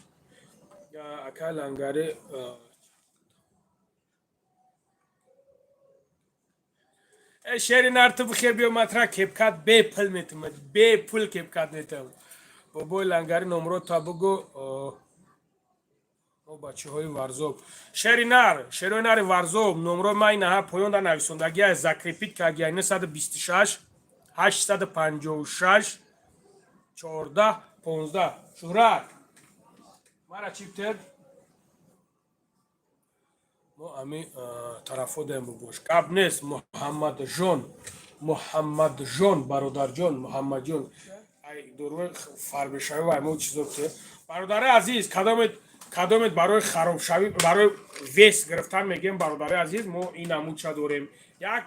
Speaker 1: Акай Лангари, э шери нарту бихер, биё, матра кепкат бепул метум, бепул кепкат метум. Бобои Лангари, номро та бугу. Мо бачаҳои Варзоб, шери нар, шерои нари Варзоб, номро ман инаҳа поён да нависондагия, закрепить кагия: 926 856 14 15. Шӯҳрат, мара чиптер мо ами тарафо даем. Бубош, гап нест. Муҳаммадҷон, Муҳаммадҷон, бародарҷон, Муҳаммадҷон, ай доруи фарбешавӣ ва мо чизо ки, бародари азиз, кадомет барои харобшавӣ, барои вес гирифтан мегӯем, бародари азиз, мо ин намуча дорем, як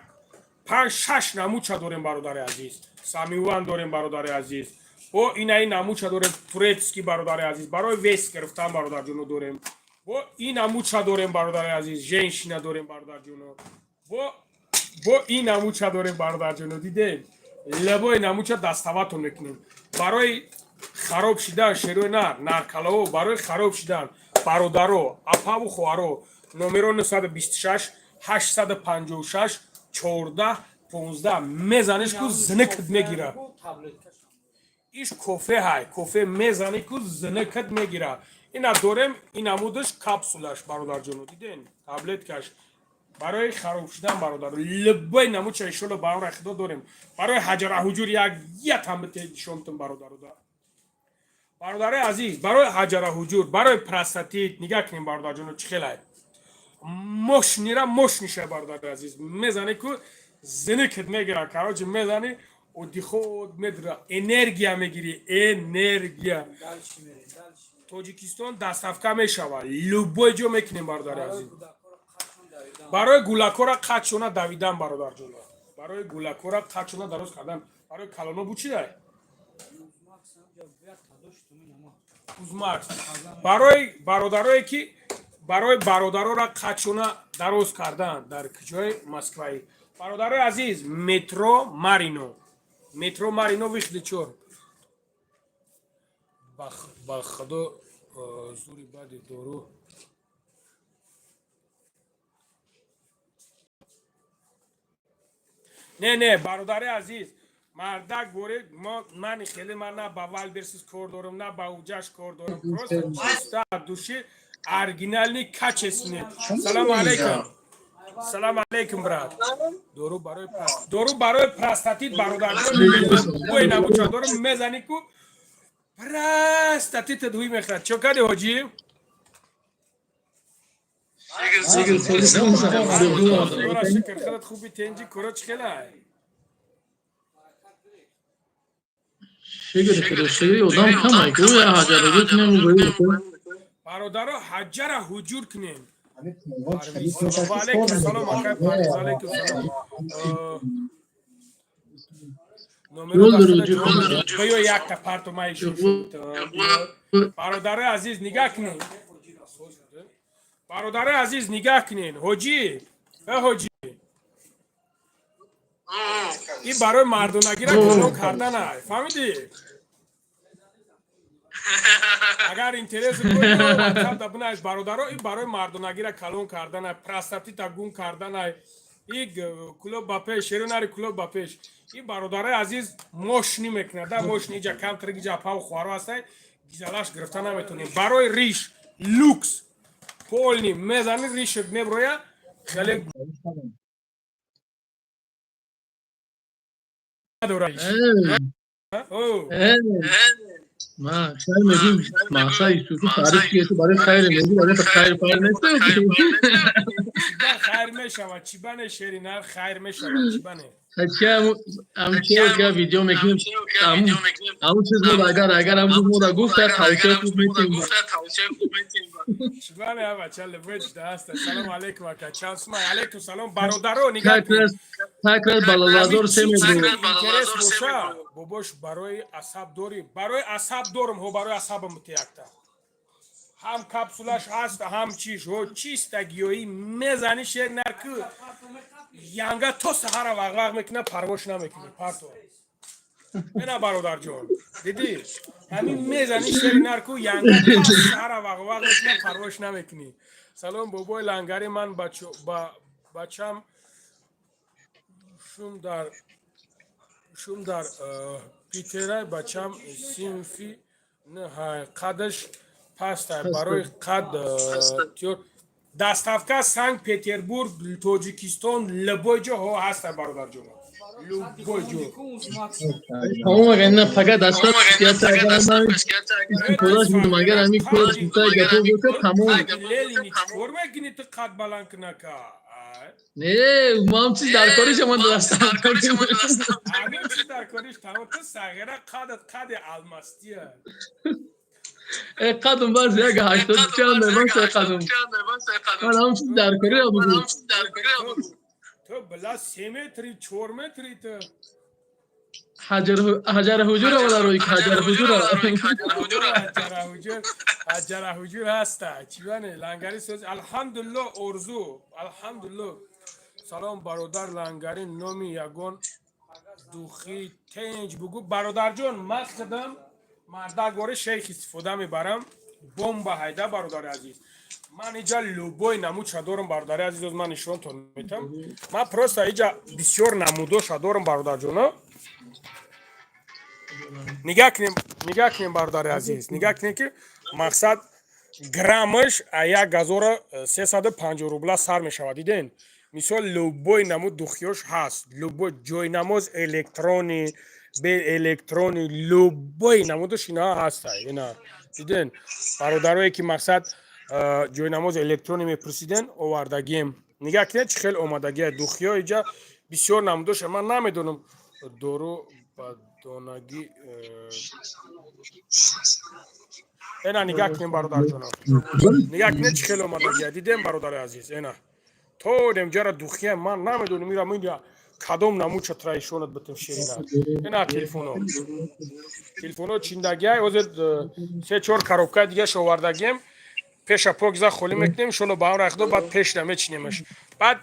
Speaker 1: панҷ шаш намуча дорем, бародари азиз, самиван дорем, бародари азиз, бо инаи намуча дорем, турецкий, бародари азиз, барои вес гирифтан, бародарҷоно, дорем, бо ин намуча дорем, бародари азиз, женщина дорем, бародарҷоно, бо ин намуча дорем, бародарҷоно, дидем, лебои намуча доставать-тон мекунем. Барои хароб шидан, шерои нар, наркалао, барои хароб шидан, бародаро, апаву хоҳаро, номеро 926 856 14 15 мезаниш ку зинакат мегира. Иш кофе ҳай, кофе мезани ку зинакат мегира. Ина дорем, ин намудаш, капсулаш, бародарҷоно, диден, таблеткаш барои хароб шудан, бародар, либои намуча иншолло ба амри Худо дорем. Барои ҳаҷара ҳуҷур як ятам бите нишонтун, бародаруда, бародари азиз, барои ҳаҷара ҳуҷур, барои простатит. Нигаҳ кунем, бародарҷоно, чӣ хелай мошнира, мошниша, бародари азиз, мезани ку зиникат мегира. Короче, мезани, одиход медра, энергия мегирӣ, энергия. Тоҷикистон доставка мешавад, любой ҷо мекунем, бародари азиз. Барои гулакора қадшона давидан, бародарҷоно, барои гулакора қадшона дароз кардан, барои калоно бу чи дай? Узмакс барои бародарое ки барои бародарора қадшона дароз кардан дар куҷои Москваи, бародарои азиз, метро Марино, метро Марино, выход и чор. Ба Худо, зури баъди дору. Не, не, бародари азиз, мардак боред, мани хеле ман на ба Вайлдберриз кор дорам, на ба уҷаш кор дорам, просто чисто от души, оригинальный, качественный. Салому алейкум, салому алейкум, брат. Дору барои простатит, бародарҷон, бӯи набуча дору мезани ку простатитат ҳуй мехӯрад. Чо кади, ҳоҷӣ? Шукр, худат хуби, тенҷи, куро чӣ хелай?
Speaker 6: Шукри Худо, шукри, одам камай, гӯя ҳаҷараҷур кунем.
Speaker 1: Бародаро, ҳаҷара ҳуҷур кунем. Ва алейкум салом, акай Парвиз, алейкум салом. Номеро якта парту маишо. Бародарои азиз, нигаҳ кунед, бародарои азиз, нигаҳ кунед. Ҳоҷӣ, э ҳоҷӣ, ин барои мардонагира кушон карданай, фаҳмидӣ? Агар интерес WhatsApp да бинавис. Бародаро, ин барои мардонагира калон карданай, простатита гум карданай. И клуб ба пеш, шеронари, клуб ба пеш. Ин, бародарои азиз, мошни мекунад да, мошни. Иҷа камтар, иҷа апаву хоҳаро ҳастай, гизалаш гирифта наметонем. Барои риш люкс полный мезани, ришат меброя хеле надора риш.
Speaker 6: Ма хайр мегӯм, мақсад Юсуфи таъриф ки барои хайр мегӯ, барои хайр файр нест.
Speaker 1: Чиба хайр мешавад, чибане, шери нар, хайр мешавад, чибане?
Speaker 6: Амчи ка видео мекунем, аму чиз мо агар аму чиз мода гуфт, тавсия хуб метем.
Speaker 1: Чибане, бача, лебои чида ҳаста. Салом алейкум, ака, чанд сума? Алейкум салом, бародаро, нигаҳ.
Speaker 6: Такрар балалазор се мегӯ.
Speaker 1: Интерес боша, бобош, барои асаб дорӣ? Барои асаб дорум, ҳо, барои асабам бите якта. Ҳам капсулаш ҳаст, ҳам чиш ҳо, чиста гиёҳӣ мезанӣ, шер нарку янга то саҳара вағвағ мекуна, парвош намекунӣ, парто. Ена, бародарҷон, дидӣ, ҳамин мезанӣ, шери нарку янга то саҳара вағвағ мекуна, парвош намекунӣ. Салом, бобои Лангари, ман бачам шум дар Питерай, бачам синфи нҳай, қадаш пастай, барои қад тёр доставка Санкт Петербург, Тоҷикистон, любой ҷо ҳо ҳастай, бародарҷон, любой ҷо.
Speaker 6: Тамом, агар ина пага дастат истифодаш будум, агар ҳамин кор гуфтаи гапо боша, тамом.
Speaker 1: Лелини, чикор мекунӣ ту, қад баланд кунака? Ай.
Speaker 6: Не, ман чиз дар кориша, ман дастам.
Speaker 1: Ҳамин чиз дар кориш, тамом, ту сағира, қадат қади алмастия.
Speaker 6: Э, қадм бас як ҳаштоду чанд, ман се қадм. Ман ҳам чиз дар кори буду.
Speaker 1: Ту била 3 метри, 4 метри ту.
Speaker 6: Ҳаҷара ҳуҷур омада, рӯи ҳаҷара ҳуҷур.
Speaker 1: Ҳаҷара ҳуҷур, ҳаҷара ҳуҷур ҳаста, чибане, Лангари соз, алҳамдулилло, орзу, алҳамдулилло. Салом, бародар Лангари, номи ягон духи тенҷ бугӯ. Бародарҷон, ман худам мардак бори шейх истифода мебарам, бомба ҳайда. Бародари азиз, ман иҷа любой намудша дорам, бародари азиз, оз ман нишонтон метам. Ман просто иҷа бисёр намудоша дорам, бародарҷоно. Нигаҳ кунем, нигаҳ кунем, бародари азиз, нигаҳ кунем, ки мақсад граммаш 1350 рубла сар мешавад. Диден, мисол, любой намуд духиёш ҳаст, любой ҷойнамоз, электрони, беэлектрони, любой намудаш инаҳо ҳаста. Ина, диден, бародарое ки мақсад ҷойнамози электронӣ мепурсиден, овардагием. Нигаҳ кунед, чӣ хел омадагия духиё. Иҷа бисёр намудоша, ман намедонам, дору ба донагӣ. Ена, нигаҳ кунем, бародарҷоно, нигаҳ кунед, чӣ хел омадагия. Дидем, бародари азиз, ена то демҷара духия, ман намедонам, ира мин кадом намудша траишонат битим, ширина. Ена телефоно, телефоно чиндагиай, ҳозир се чор коробкаи дигааш овардагием, пеша покза холӣ мекунем, иншолло, ба амри Худо, баъд пешна мечинемаш, баъд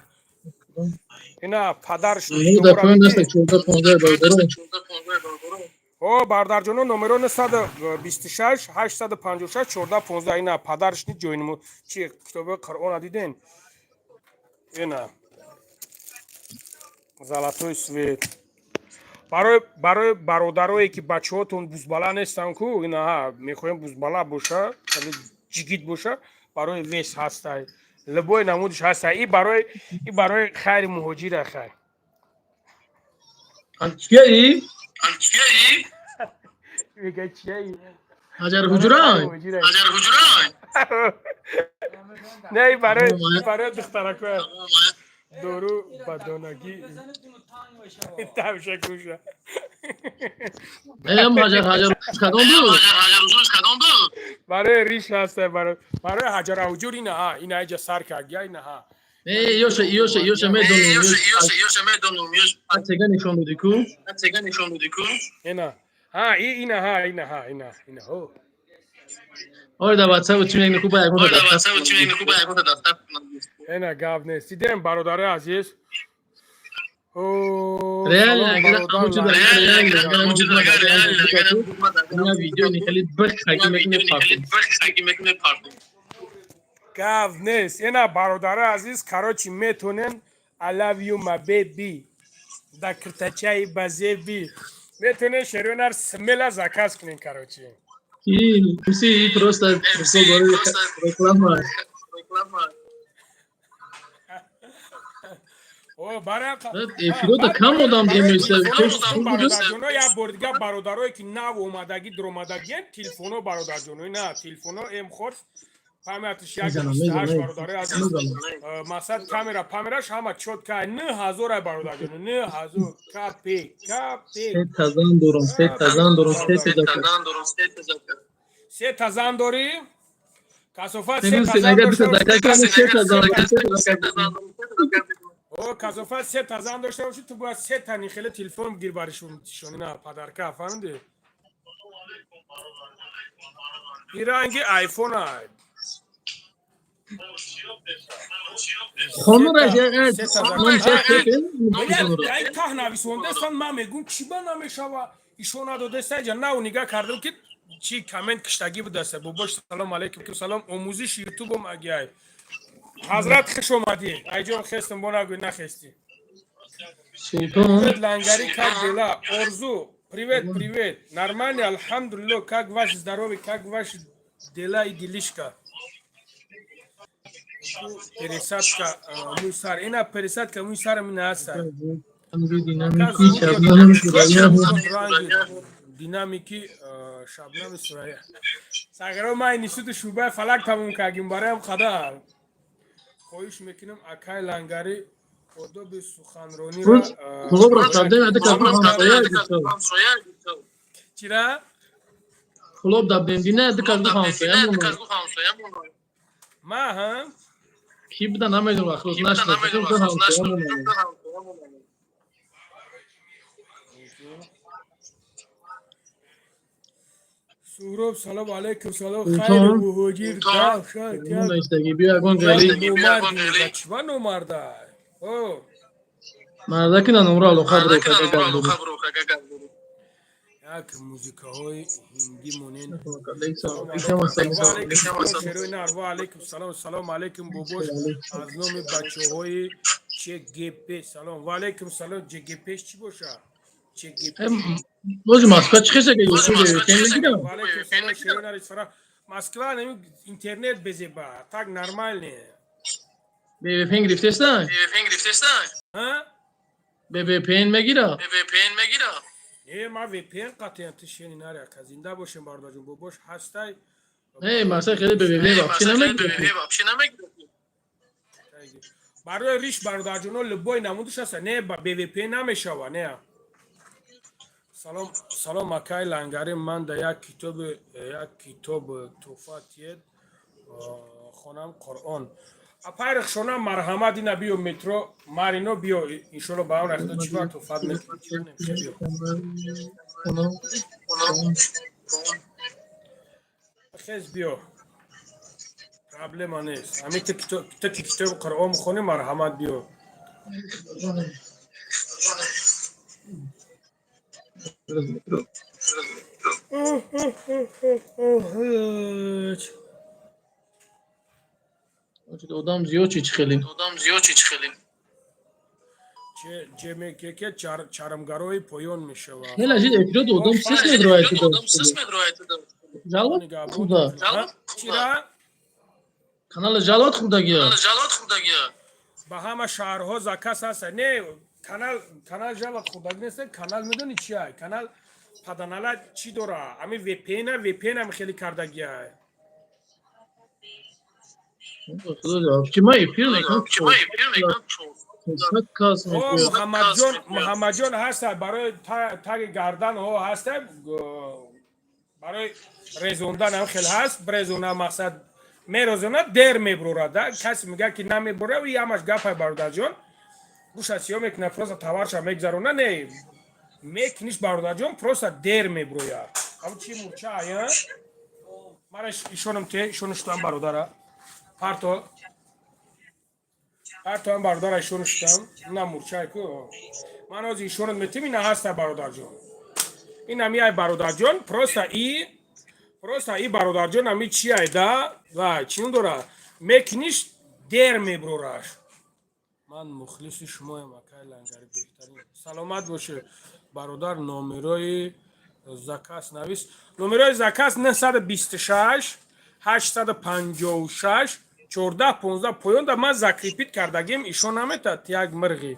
Speaker 1: ина падарш.
Speaker 6: Дар поён даста 14 15, бародарон.
Speaker 1: О, бародарҷоно, номеро 926 856 14 15. Ина падаршни ҷойнимо чи, китоби Қуръона диден, ина золотой свет барои бародарое ки бачаҳотон бузбала нестан ку, ина мехоҳем бузбала боша, ҷигит боша, барои вес ҳастай, любой намудиш ҳастай. И барои хайри муҳоҷира, хай.
Speaker 6: Чияи?
Speaker 1: Мега, чияи?
Speaker 6: Ҳаҷар ҳуҷурай?
Speaker 1: Не, барои духтарако дору ба донагӣ тавшакуша.
Speaker 6: Эм, ҳаҷар кадом буд?
Speaker 1: Барои риш ҳаста, барои ҳаҷара ҳуҷур, ина ҳа, ина иҷа сар кард, я, ина ҳа.
Speaker 6: Э, ёша медонум, ёш тега нишон додӣ ку?
Speaker 1: Ина ҳа, ина ҳа, ина ҳа, ина, ина ҳо.
Speaker 6: Ой, да WhatsApp чӣ мегӯ, ку ба ягон дафтар.
Speaker 1: Ина, гап нест, дидем, бародари азиз.
Speaker 6: Реально, агар ҳамон чиз, реально, агар ҳамон чиз, ина видео нихели бихаги мекунӣ, партум.
Speaker 1: Гап нест, ина, бародари азиз, короче, метонен "I love you, my baby" да киртачаи базеби метонен шеронар смело заказ кунен, короче.
Speaker 6: MC просто барои реклама.
Speaker 5: Реклама.
Speaker 1: О, барои
Speaker 6: Эфирода кам одам демеса.
Speaker 1: Бародарҷоно, як бор дига, бародарое ки нав омадагӣ, дуромадагиен, телефоно, бародарҷоно, ина телефоно м хорс, памятиш як
Speaker 6: Мезанам,
Speaker 1: 28.
Speaker 6: Мезанам.
Speaker 1: Бародарои азиз, мақсад камера памераш ҳама чётко, 9000 ай, бародарҷоно, 9000 капе капе.
Speaker 6: Се та зан дорам, се та зан дорам, се та заказ.
Speaker 1: Се та зан дорӣ, касофат, се
Speaker 6: Се
Speaker 1: та зан
Speaker 6: агар
Speaker 1: дошта
Speaker 6: бита
Speaker 1: бошӣ.
Speaker 6: заказ кардам, се та зан, се та заказ.
Speaker 1: О, касофат, се та зан дошта бошӣ, ту бояд се та нихеле телефон бигир баришон, на подарка, фаҳмидӣ? И ранги айфон ай. Таҳ нависондастан, ман мегӯм, чӣ ба намешава, ишон надодеста. Нав нигаҳ кардам, ки чӣ коммент киштагӣ будаста. Бобош, салом алейкум, салом. Омӯзиши ютубом агиай. Ҳазрат, хуш омадӣ. Айҷон, хестам, бо нагӯй нахестӣ. Привет, Лангари, как дела? Орзу, привет, привет. Нормально, алҳамдулилло. Как ваше здоровье, как ваши дела и делишка? Пересадка мӯи сар, ина пересадка мӯи сарам ина ҳаста. Динамики Шабнами Сурая сагро ман институти шӯъбаи фалак тамом кардем. Бароям қадар хоҳиш мекунам, акай Лангари, одоби суханрониро. Чира?
Speaker 6: Клуб дабдем, ду ҳамсоя.
Speaker 1: Ма ҳа.
Speaker 6: Ки буда, намедонам, худаш нашнохтам.
Speaker 1: Суҳроб, салом алейкум, салом, хайр, муҳоҷир. Чиба номарда?
Speaker 6: Мардаки на номро алоқа.
Speaker 1: Як музикаҳои ҳиндӣ монен. Ва алейкум салом, салом алейкум, бобош, аз номи бачаҳои ЧГП салом. Ва алейкум салом. ЧГП чӣ боша? ЧГП.
Speaker 6: Бози Москва чӣ хеша?
Speaker 1: Москва интернет безеба, так нормально.
Speaker 6: VPN гирифтеста? VPN мегира?
Speaker 1: Не, ма VPN қатъиян тишени наряка. Зинда бошем, бародарҷон, бобош ҳастай.
Speaker 6: Не, масалан, хеле VPN вообще намегира.
Speaker 1: Барои риш, бародарҷоно, любой намудиш ҳаста. Не, ба VPN намешава, не. Салом, салом, акай Лангари, ман да як китоб туҳфа тиед, хонам Қуръон. Апай Рахшона, марҳамат, ина биё, метро Марино биё, иншолло ба он рахто чӣ вақт туҳфат мекунем, биё. Хез, биё, проблема нест. Ҳамин ту ки китоби Қуръон мехонӣ, марҳамат, биё.
Speaker 6: Одам зиёд чи хеле.
Speaker 1: Ҷемекеке чармгарои поён мешавад.
Speaker 6: Хеле ажид эпизод, одам сис медрояд. Жалоб хурда.
Speaker 1: Чира?
Speaker 6: Канала жалот хурдагия.
Speaker 1: Ба ҳама шаҳрҳо заказ ҳаста. Не, канал жалот хурдагӣ нест. Канал медони чия? Канал паданала чӣ дора? Ами VPN, VPN ам хеле кардагия.
Speaker 6: Чи ма эфир мекунам?
Speaker 1: Муҳаммадҷон, Муҳаммадҷон ҳаста, барои таги гарданҳо ҳаста, барои резондан ҳам хел ҳаст. Брезона, мақсад, мерозона, дер мебурад. Касе мегӯяд, ки намебура, и ҳамаш гапай, бародарҷон. Гӯша сиё мекунад, просто товарша мегзарона. Не, мекуниш, бародарҷон, просто дер мебурояд. Ав чи мурча ая? Мара ишонам те, ишону шудам, бародара. Парто, партоам, бародара, ишону шудам. На мурчай ку ман ҳозир ишонат метим. Ина ҳаста, бародарҷон, инам яй, бародарҷон, просто и, бародарҷон, ами чи айда ва чӣ дора, мекуниш, дер мебурораш. Ман мухлиси шумоям, акай Лангари, беҳтарин. Саломат бошед, бародар. Номерои заказ навис. Номерои заказ 926 856 14 15. Поёнда ман закрепить кардагим, ишон наметад. Як мирғи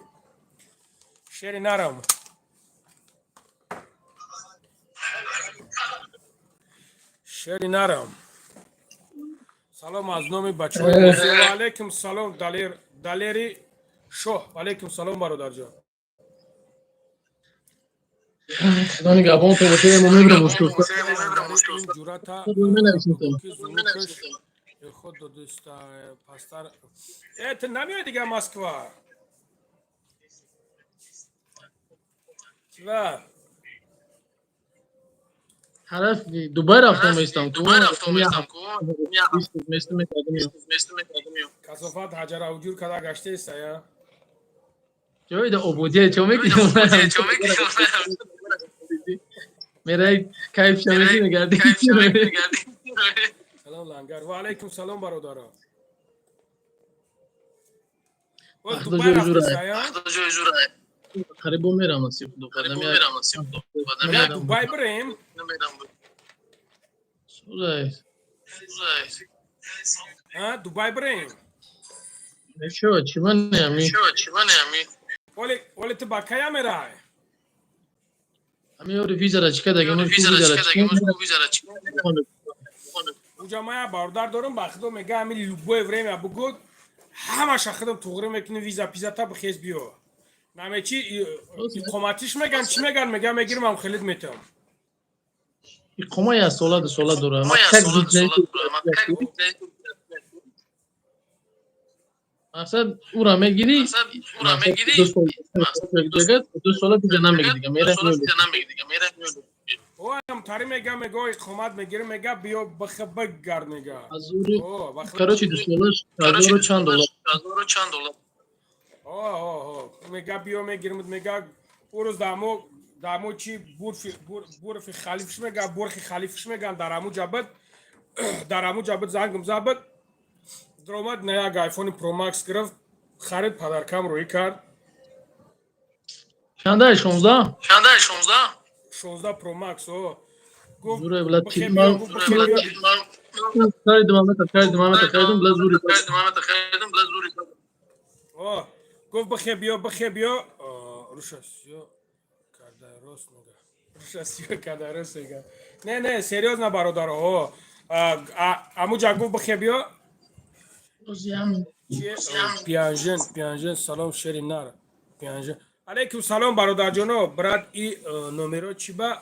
Speaker 1: шери нарам, шери нарам. Салом аз номи бачаҳо. Алейкум салом, Далер, Далери Шоҳ. Алейкум салом, бародарҷон.
Speaker 6: Худо нигаҳбон то боше, мо мебирам.
Speaker 1: Ин ҷурата ки звукаш худ додиста пастар. Э, ту намеои дига Москва? Чива?
Speaker 6: Тарафи Дубай рафтам местам.
Speaker 5: Дубай рафтам местам ку.
Speaker 6: Местам мекардам.
Speaker 5: Местам мекардам.
Speaker 1: Касофат ҳаҷара ҳуҷур када гаштеста я.
Speaker 6: Ҷои да ободия чо мекунӣ? Мерай кайф шамеки мегардӣ.
Speaker 1: Салом, лангар. Ва алайкум салом, бародаро. Боз
Speaker 6: Ахта
Speaker 1: Дубай
Speaker 6: ҷои зура.
Speaker 1: рафтеста я?
Speaker 6: Қарибо мерам, насиб худо кардам.
Speaker 1: Я Дубай бирем?
Speaker 6: Сузай.
Speaker 1: А, Дубай бирем?
Speaker 6: Нечо, чӣ ман ами?
Speaker 1: Оле, ту ба кая мерай?
Speaker 6: Ами ёри визара чика даги, мо визара чика.
Speaker 1: Уҷа ман як бародар дорам, ба худо, мега, ами любое время бугӯ, ҳамаша худам туғрӣ мекунӣ, виза пизата бихез, биё. Намечи иқоматиш меган, чӣ меган, мега, мегирам, хелит метам.
Speaker 6: Иқома як сола, 2 сола дора. Мақсад, ура мегирӣ, 2 сола виза намегири, мера.
Speaker 1: Оам тари мега, мега, иқомат мегирӣ, мега, биё, бих бигард, мега. О, ба худо.
Speaker 6: Короче, 2 сола ҳазору чанд доллар.
Speaker 1: О, мега, биё, мегирим, мега. Ӯ рӯз дамо чи бурфи бурфи халифш мега, бурхи халифш меган, дар аму ҷабид зангм забид, дромад на, як айфони Pro Max гирифт, харид, падаркам рӯӣ кард.
Speaker 6: Чанда, 16?
Speaker 1: 16 Pro Max, о. Гуфт,
Speaker 6: Зуре, бла,
Speaker 1: бихе
Speaker 6: ти-
Speaker 1: биё, гуфт, бихе биё.
Speaker 6: Харидум, амата харидум, амата харидум, бла, зури.
Speaker 1: О, гуфт, бихе биё, бихе биё. Руша сиё карда рост мега, руша сиё карда рост мега. Не, не, серьёзно, бародаро, о, амуҷа гуфт, бихе биё. Чие? Пианжен, пианжен, салом, шери нар. Пианжен. Алейкум салом, бародарҷоно, брат, и номеро чи ба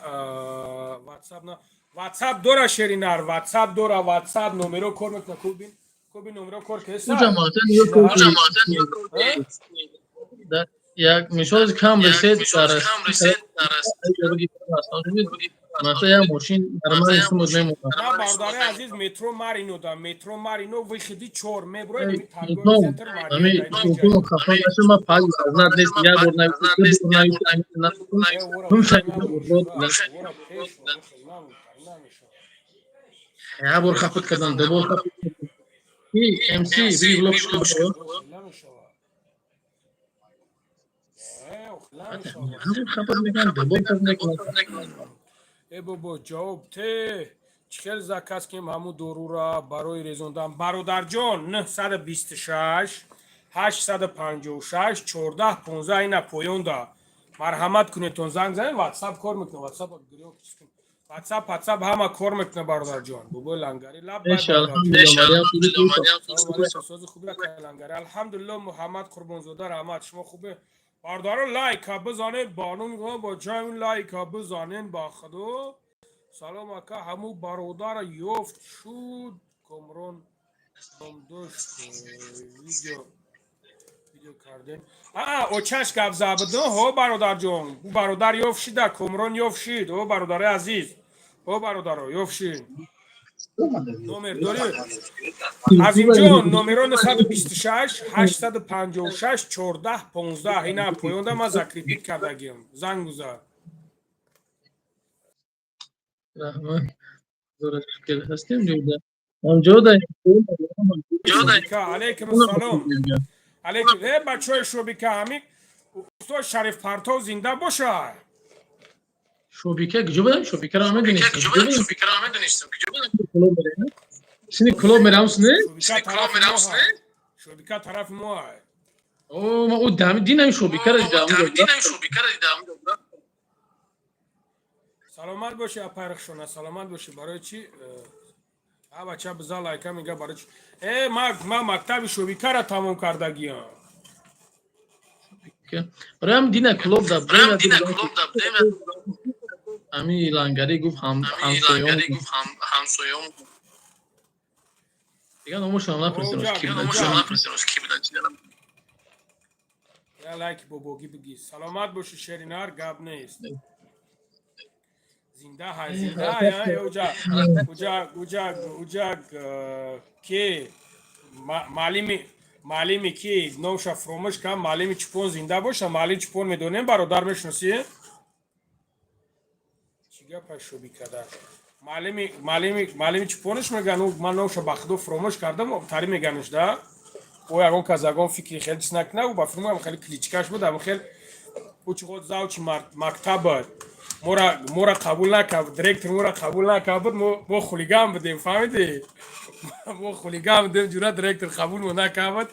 Speaker 1: WhatsApp на? WhatsApp дора, шери нар, WhatsApp дора, WhatsApp номеро кор мекуна, кубин. Кубин, номеро кор кеса.
Speaker 6: Ҷамоата нигоҳ кун. Як мисол кам ресед дар масалан як мошин нормали сумуд мемонад.
Speaker 1: На, бародари азиз, метро Марино да, метро Марино, выходи 4 меброи, торговый
Speaker 6: Низом,
Speaker 1: центр
Speaker 6: ами
Speaker 1: Марино.
Speaker 6: телефон хафа наша, ма паг знат нест, як бор нависам, як бор хафат кардан, ду бор хафат. И МС би блок шуд. Як бор хафат мекунам, ду бор хафат мекунам.
Speaker 1: Э бобо, ҷавоб те, чӣ хел заказ кунем ҳамун дорура барои резондан, бародарҷон? 926 856 14 15, ина поёнда, марҳамат кунедтон, занг занед. Ватсап кор мекунад, ватсап, ватсап ҳама кор мекунад, бародарҷон. Бобои лангари, лаб.
Speaker 6: Эша, алҳамдулилла, Марьям.
Speaker 1: Сози хуби, лангари, алҳамдулилло. Муҳаммад Қурбонзода, раҳмат, шумо хубе, бародаро? Лайка бизанед, бону бо ҷои лайка бизанен, ба худо. Салом, ака, ҳамун бародара ёфт шуд, Комрон ном дошт, видео кардем. А, очаш гап забуд, ҳо, бародарҷон, ӯ бародар ёфт шида, Комрон ёфт шид. О, бародари азиз, о, бародаро, ёфт шид. Номер дорӣ, Азимҷон? Номеро 926 856 14 15, ина поёнда ман закрепить кардагиам, занг гузар.
Speaker 6: Раҳмат. Зора, шукр, ҳастем ҷода. Ҳам ҷода.
Speaker 1: Шобика, алейкум ассалом, алейкум. Э, бачаҳои Шобика, ҳамин устод Шариф Партов зинда бошад.
Speaker 6: Шобика куҷо будам? Шобикаро намедонистам. Сини клуб мерам, сини?
Speaker 1: Шобика тарафи мо ҳай. Шобика тарафи мо ҳай.
Speaker 6: О, ма ӯ дами динам, Шобикаро дидам.
Speaker 1: Саломат бошӣ, апай Рахшона, саломат бошӣ. Барои чӣ? А, бача, биза лайка, мега, барои чӣ? Э, ма мактаби Шобикара тамом кардагиам.
Speaker 6: Бароям дина клуб да. Ами лангари гуфт, ҳамсоём. Дигар номошонам напурсидам, ки буд.
Speaker 1: Я лайки бобогӣ бигӣ. Саломат бошӣ, шеринар, гап нест. Зинда ҳай, зинда ҳай, уҷа уҷа уҷа уҷа ки маълими маълими ки номша фуромӯш кам, маълими чупон зинда боша. Маълими чупон медонем, бародар, мешиносӣ? Чӣ гапа шуби када? Маълими чупонаш меган, ман номша ба худо фуромӯш кардам, тари меганаш да. О, ягон кас ягон фикри хеле чиз накуна, ӯ ба фирмам хеле кличкаш буд, ам хел учғод завчи мактаб мора қабул накард, директор мора қабул накард буд, мо хулиган будем, фаҳмидӣ? Мо хулиган будем, ҷура директор қабулмо накард,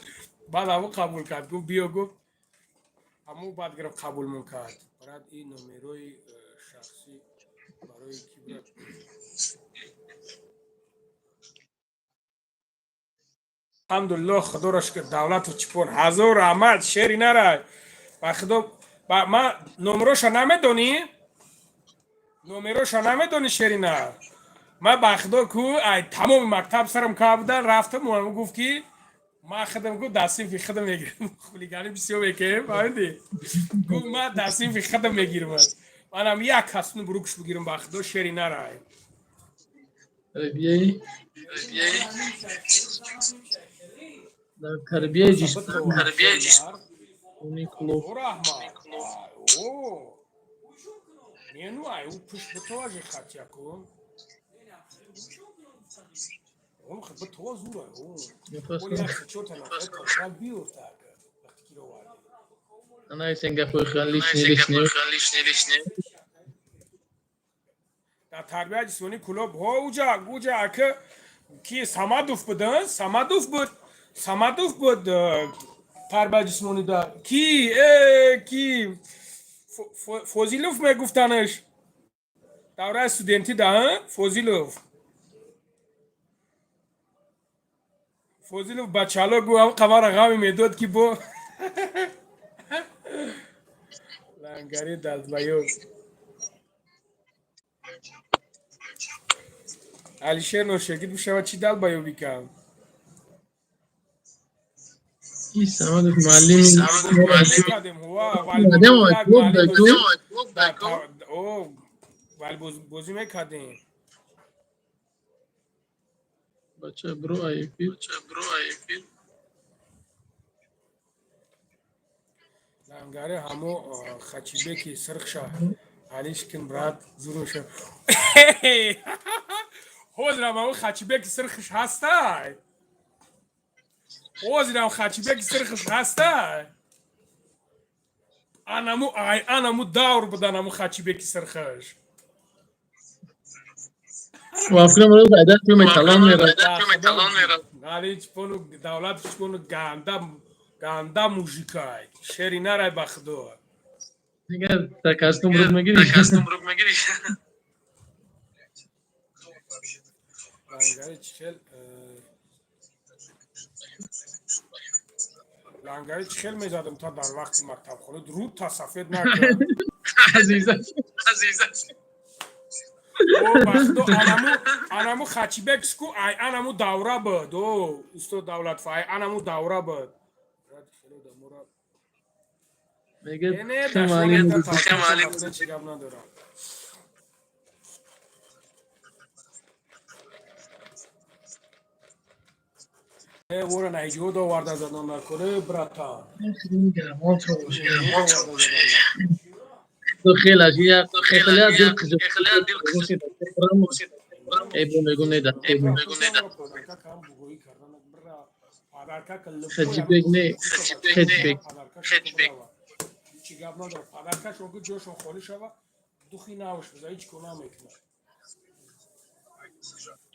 Speaker 1: баъд ҳамо қабул кард, гуфт биё, гуфт, ҳамо баъд гирифт қабулмон кард. Брат, ин номерои шахсӣ барои ки, брат? Алҳамдулиллоҳ, худоро шукр, давлату чипон, ҳазор раҳмат, шери нарай ба худо. Ман номероша намедонӣ? Номероша намедонӣ, шерина? Ман ба худо ку ай тамоми мактаб сарам кава будан, рафтам, гуфт ки ман худам, гуфт, дар синфи худам мегирам, хулиганӣ бисёр мекунем, фаҳмидӣ? Гуфт, ман дар синфи худам мегирам, манам як касну бурукш бигирам, ба худо, шери нарай.
Speaker 6: Тарбияи дар тарбияи ҷисмонии клуб.
Speaker 1: Раҳмат. О, не, ну ай ӯ пушт битоважи хатяку. Он битова зура. О, як чорта нафар биёфта вақти ки оварди.
Speaker 6: Ана сенгапои лишний лишний.
Speaker 1: Дар тарбияи ҷисмонии клуб ҳо, уҷа ака ки Самадов буд, Самадов буд, Самадов буд тарбияи ҷисмонӣ да ки ки Фозилов мегуфтанаш давраи студентӣ да, Фозилов, Фозилов бачало гу қамара ғаме медод ки бо лангари дастбаёб. Алишер ношегид бишава, чӣ далбаёбӣ кам?
Speaker 6: И Самадов муаллими
Speaker 1: кардем.
Speaker 6: Клуб да ку?
Speaker 1: Бозӣ мекардем.
Speaker 6: Бача, бро, айфир.
Speaker 1: Лангари ҳамо хачибеки сирхша алишкин, брат, зуруша. Ҳозирам ҳамо хачибеки сирхш ҳастай, ҳозирам хачибеки сирхш ҳастай. Анаму ай анаму давр будан ҳамо хачибеки сирхш.
Speaker 6: Вафкирам рӯз айдат металон мерад.
Speaker 1: Али чпону давлат чпону ганда ганда мужикай, шери нарай, ба худо.
Speaker 6: Дигар дар кастум рук мегирӣ.
Speaker 1: Лангари чихел, лангари чихел мезадам та дар вақти мактабхона руд та сафед накард.
Speaker 6: Азиза.
Speaker 1: О, ба худо, анаму хачибекску ай анаму давра буд, о устод Давлатфа, ай анаму давра буд.
Speaker 6: Мега
Speaker 1: Не,
Speaker 6: муаллим.
Speaker 1: чӣ гап надорам. Ора наиҷод оварда задан накунӣ, братан.
Speaker 6: Хеле хеле дил эй бо мегу не да. Хаҷибек не, хеҷбек.
Speaker 1: Чӣ гап надорам, падаркашон ки ҷошон холӣ шава, духи навш биза, ҳеҷ ко намекунад.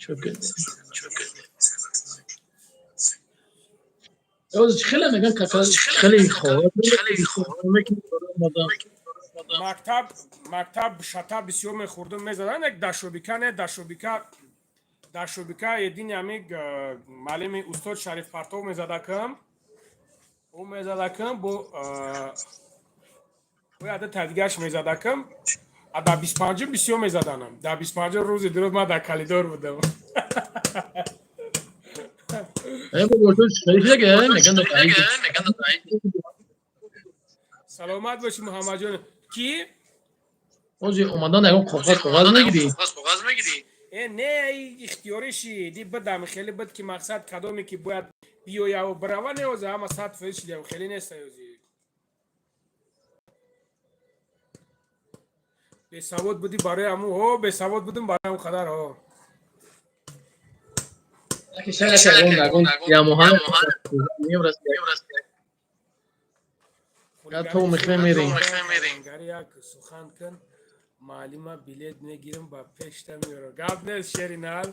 Speaker 6: Чокет. Хеле меган кака хеле ховар.
Speaker 1: Мактаб шата бисёр мехӯрдум, мезадан як дашобика, не дашобика, дашобика едини ҳами маълими устод Шариф Партов мезадакам, ӯ мезадакам, бо ада тадигаш мезадакам, а дар 25-ум бисёр мезаданам. Дар 25-ум рӯзи дуруст ман дар коридор будам.
Speaker 6: Э, бо меган.
Speaker 1: Саломат бошӣ, Муҳаммадҷон. Ки
Speaker 6: Ози омадан ягон коғаз мегирӣ?
Speaker 1: Э, не, ихтиёрӣ шид, бидам хеле бид ки мақсад кадоме ки бояд биёяву бирава, не, ози ҳама 100% шидам, хеле неста. Ози бесавод будӣ барои ҳаму, ҳо, бесавод будум барои ҳаму қадар, ҳо.
Speaker 6: Ягон ямоҳа то мехе мерем.
Speaker 1: Гари як сухан кун, маълима билет мегирам, ба пешта меёрам. Гап нест, шери нар.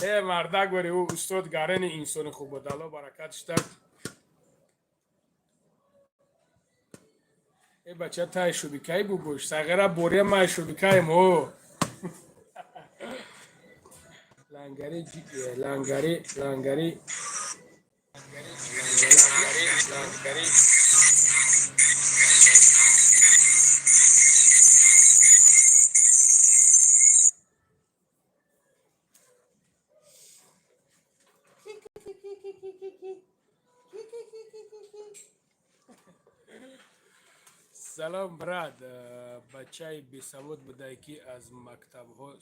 Speaker 1: Э, мардак, вари ӯ устод гарени инсони хуб буд, Алло баракат штак. Э, бача, тай шубикаи бубош, сағира бория май шубикаем, ҳо. Лангари, лангари, лангари, лангари, лангари. Салом, брат. Бачаи бесавод будае ки аз мактабҳо.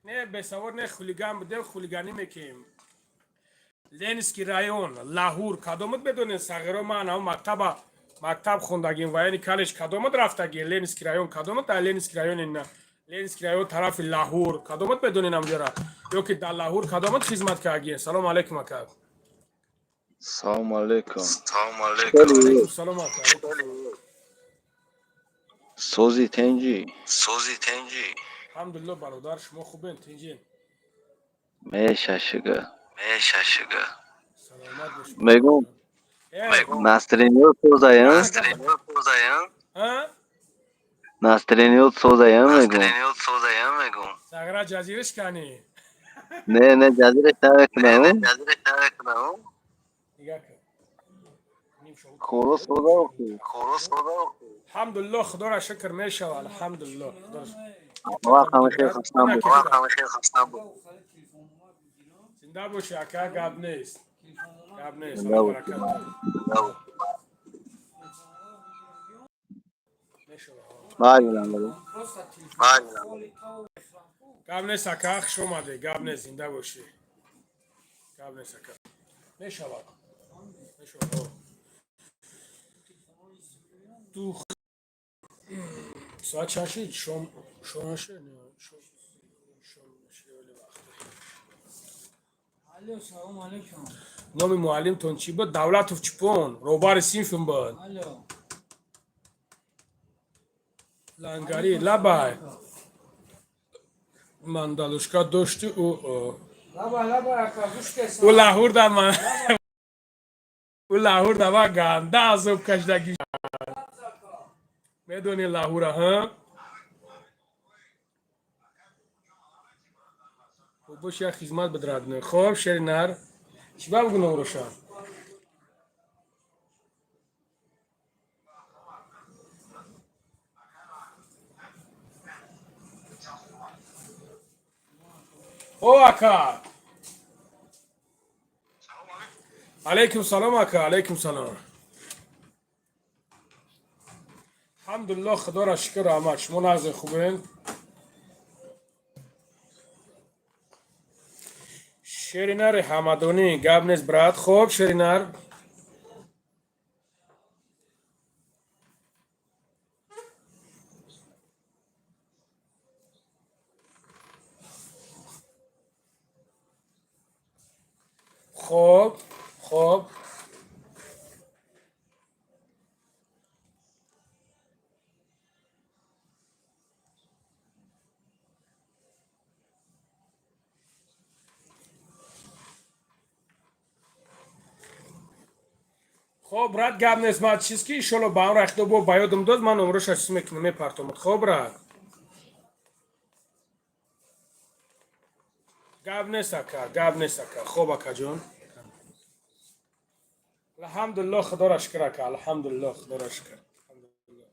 Speaker 1: Не, бесавод не, хулиган будем, хулиганӣ мекунем. Ленинский район, Лаҳур кадомат медонед, сағиро? Ман ҳам мактаба мактаб хондагим, военный колледж кадомат рафтагим. Ленинский район кадомат? Дар Ленинский район, на Ленинский район тарафи Лаҳур кадомат медонед ҳамҷора? Ё ки дар Лаҳур кадомат хизмат кардагим? Салому алайкум, ака.
Speaker 7: Салому алейкум.
Speaker 1: Алайкум салом, ака.
Speaker 7: Сози, тинҷӣ?
Speaker 1: Алҳамдулилло, бародар, шумо хубен, тинҷин?
Speaker 7: Меша шуга.
Speaker 1: Саломат бошед.
Speaker 7: Мегум.
Speaker 1: Э,
Speaker 7: Настроение созаям?
Speaker 1: А?
Speaker 7: Настроение созаям, мегум.
Speaker 1: Сағира, ҷазириш кани.
Speaker 7: Не, не, ҷазираш намекунам.
Speaker 1: Нигоҳ кун. Ним шоу.
Speaker 7: Хоро соза охи.
Speaker 1: Алҳамдулилло, худоро шукр, мешава, алҳамдулилло. Худоро шукр.
Speaker 7: Вақт ҳама хел хастам буд.
Speaker 1: Зинда бошӣ, ака, гап нест. Гап нест.
Speaker 7: Зинда
Speaker 1: Алло
Speaker 7: бошӣ.
Speaker 1: баракат. Мешава.
Speaker 7: Бале.
Speaker 1: Гап нест, ака, хуш омадӣ. Гап нест, зинда бошӣ. Гап нест, ака. Мешава. Мешава. Ду соат чанд шид? Шом шом шид? Шом шом шид вақт.
Speaker 2: Алло, салом алейкум.
Speaker 1: Номи муаллимтон чӣ буд? Давлатов Чупон, роҳбари синфм буд.
Speaker 2: Алло.
Speaker 1: Лангари, лабай. Мандалушка дошти ӯ.
Speaker 2: Лаба, лаба, ака, гӯш
Speaker 1: Ӯ Лаҳур да ман. Ӯ Лаҳур да ман ганда азоб кашидагӣ. Медони Лаҳура, ҳа? Бош, як хизмат бидрад. Хоб, шери нар. Чӣ ба бугу номроша? О, ака. Алейкум салом, ака, алейкум салом. Алҳамдулилло, худоро шукр, раҳмат. Шумо нағзе, хубен? Шеринари Ҳамадонӣ, гап нест, брат. Хоб, шеринар. Хоб, хоб. Хоб, брат, гап нест. Ман чиз ки иншолло ба он рахто бо ба ёдам дод, ман номроша чиз мекунам, мепартомад. Хоб, брат. Гап нест, ака, гап нест, ака. Хоб, акаҷон. Алҳамдулилло, худоро шукр, ака. Алҳамдулилло, худоро шукр. Алҳамдулилло.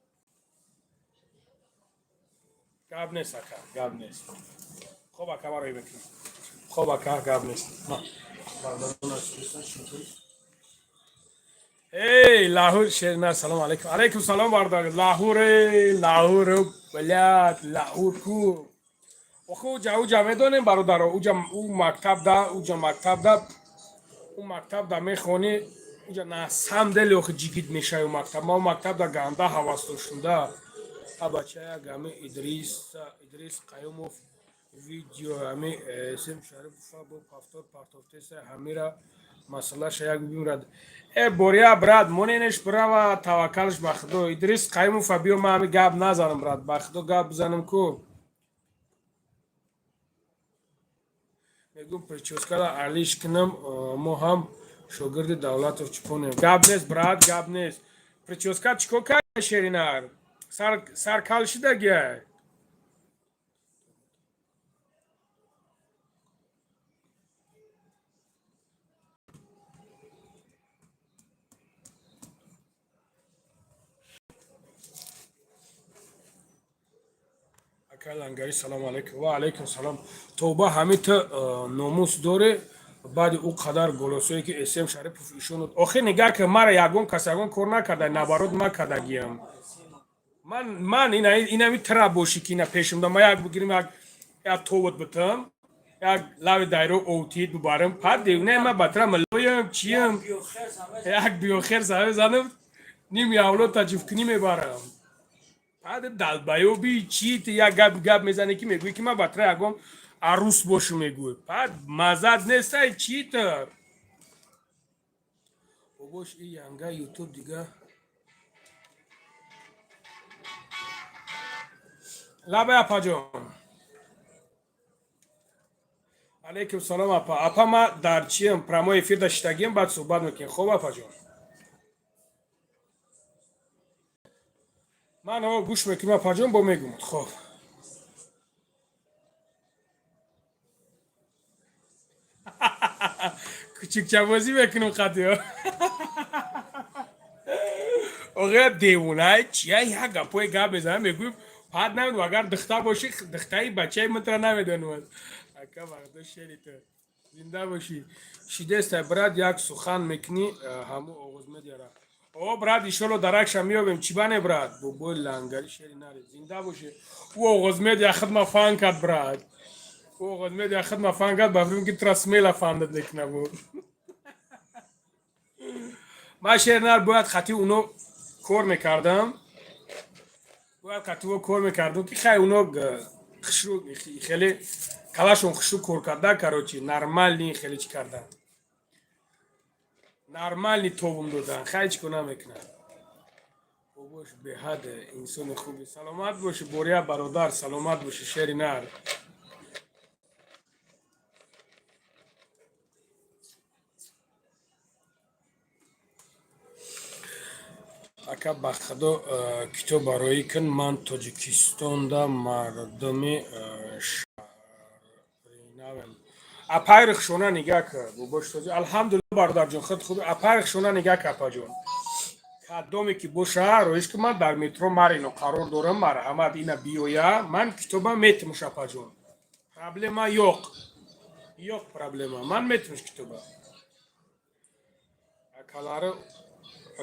Speaker 1: Гап нест, ака, гап нест. Хоб, ака, барои мекунам. Хоб, ака, гап нест. Ма. Бародарон, шукр. Эй, Лаҳур Шеринар, салом алейкум. Алейкум салом, бародар. Лаҳур, Лаҳур, блядь, Лаҳур ку. Охи уҷа, уҷа медонем, бародаро, уҷа ӯ мактабда, уҷа мактабда, ӯ мактабда мехонӣ, уҷа на самом деле охи ҷигит мешавӣ ӯ мактаб. Ма ӯ мактабда ганда ҳавас доштум да. А бачая гами Идрис, Идрис Қаюмов видео ҳами Сем Шарипова бо повтор партофтеса ҳамира масъалаша як бимрад. Э боря брат, моненеш брава, таваккалш ба Худо. Идрис Қаюмова биё, ман ҳами гап назанам, брат, ба Худо гап бизанам ку. Мегӯм прическара алиш кунам, мо ҳам шогирди Давлатов чипонем. Гап нест, брат, гап нест. Прическа чӣ кор карда Шеринар? Сар сар кал шидагиай. Акай Лангари, салом алейкум. Ва алейкум салом. Тавба, ҳами ту номус дорӣ баъди ӯ қадар голосое ки См Шарипов ишон. Охир нигаҳ ки мара ягон кас ягон кор накарда, наоборот ма кардагиам. Ман инами тра бошӣ ки ина пешам да ма як бигирим, як товот битам, як лави дайро овтид бибарам, пад девне ма ба тра милоям чиям, як биёхер занам, ними авлод таҷифкунӣ мебарам. Баъд далбаёби чи ти як гап мезанӣ ки мегӯӣ ки ман ба тра ягон арӯс бошу мегӯӣ. Баъд маззат нестай чи ту? Бобош и янга ютуб дига. Лабай апаҷон. Алейкум салом апа. Апа ма дар чиям прямой эфир да шитагиам, баъд суҳбат мекунем. Хоб апаҷон. Ман ҳо гӯш мекунам апаҷон, бо мегӯм. Хоб. Кучикчабозӣ мекунем қатиё. Оға девонай чия як гапои гап мезанам мегӯй пад намедонам агар духта бошӣ духтаи бачаи митра намедонам. Ака вақто шери ту. Зинда бошӣ. Шидеста брат як сухан мекунӣ ҳаму оғоз медиара. О брат иншолло даракша меёбем чӣ бане брат? Бобои лангари шери наре. Зинда бошӣ. Ӯ оғоз медиа хидма фан кард брат. Ӯ оғоз медиа хидма фан кард ба фикр ки тра смела фандат мекуна бу. Ман шернар бояд хати уно кор мекардам. Бояд хати о кор мекардам ки хай уно хушрӯ хеле калашон хушрӯ кор карда, короче, нормальный хеле чӣ карда. Нормальный тобум додан, хай чӣ кор намекунад. Бобош беҳад инсони хуби. Саломат бошӣ боря бародар, саломат бошӣ шери нар. Ака ба худо китоб бароӣ кун ман Тоҷикистонда мардуми шаҳринавем. Апаи Рухшона нигаҳ кар бобош тоҷи. Алҳамдулилла бародарҷон, худ хуби. Апаи Рухшона нигаҳ кар апаҷон. Кадоме ки боша роиш ки ман дар метро Марино қарор дорам, марҳамат ина биёя, ман китобам метимуш апаҷон. Проблема ёқ. Ёқ проблема. Ман метимуш китоба. Акалары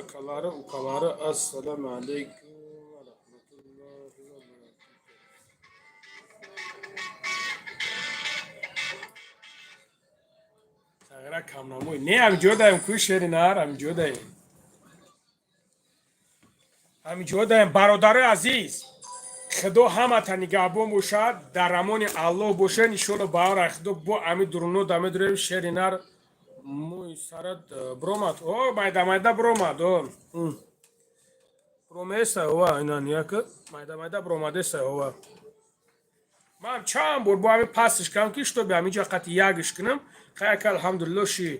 Speaker 1: акалары укалары ассалому алейкум ва раҳматуллоҳи ва баракатуҳ. Сағира камнамой. Не ҳамҷо даем ку шери нар, ҳамҷо даем. Ҳамҷо даем бародарои азиз. Худо ҳамата нигаҳбон бошад, дар амони Аллоҳ бошед, иншоалло баҳора Худо бо ами дуруно дамедурем шери нар мӯи сарат бромад. О, майда майда бромад. О. Бромеса ова ина нияка майда майда бромадеса ова. Ман чанд бор бо ҳамин пастш кардам ки чтобы ҳаминҷа қати ягш кунам. Хай ака алҳамдулилло ши.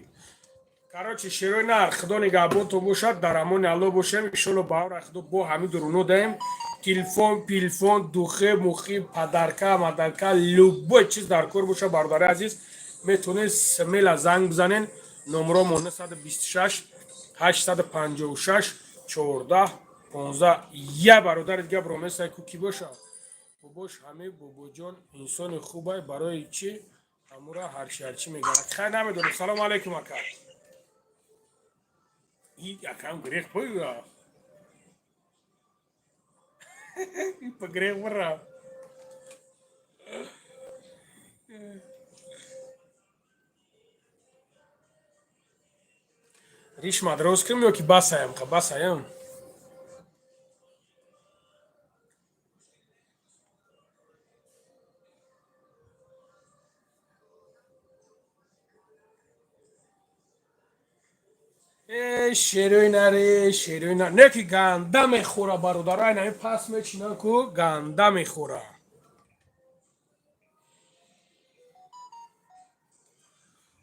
Speaker 1: Короче, шерои нар, Худо нигаҳбонтон бошад, дар амони Аллоҳ бошем, иншоалло баҳора Худо бо ҳамин дуруно даем. Телефон, пилфон, духе, мухи, падарка, мадарка, любой чиз дар кор бошад, бародари азиз, метавонед смела занг бизанен. Номромо 926 856 14 15. Я бародари дига бромеса ку ки боша. Бобош ҳами бобоҷон инсони хубай барои чӣ ҳамура ҳарчи ҳарчи мегарад. Хай намедонам. Салому алейкум ака. Якам грех пойга. По грех бара. Риш мадрос ким ё ки басаям ха басаям. Э шерои наре, шерои на. Не ки ганда мехӯра бародаро, ай нами пас мечинан ку ганда мехӯра.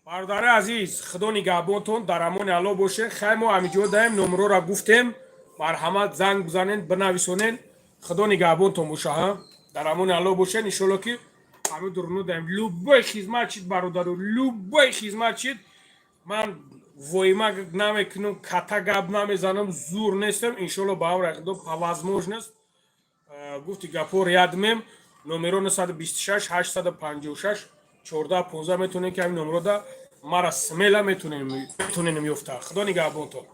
Speaker 1: Бародари азиз, худо нигаҳбонтон, дар амони Алло боше. Хай мо ҳамиҷо даем, номрора гуфтем, марҳамат занг бизанен, бинависонен. Худо нигаҳбонтон боша, ҳа? Дар амони Алло бошен, иншолло ки ҳами дуруно даем. Любой хизмат чид бародаро, любой хизмат чид, ман воима намекунам, ката гап намезанам, зур нестам, иншолло ба амри Худо по возможность гуфти гапҳо ряд мем. Номеро 926 856 14 15 метавонем ки ҳамин номерода мара смело метавонем ёфта. Худо нигаҳбонтон.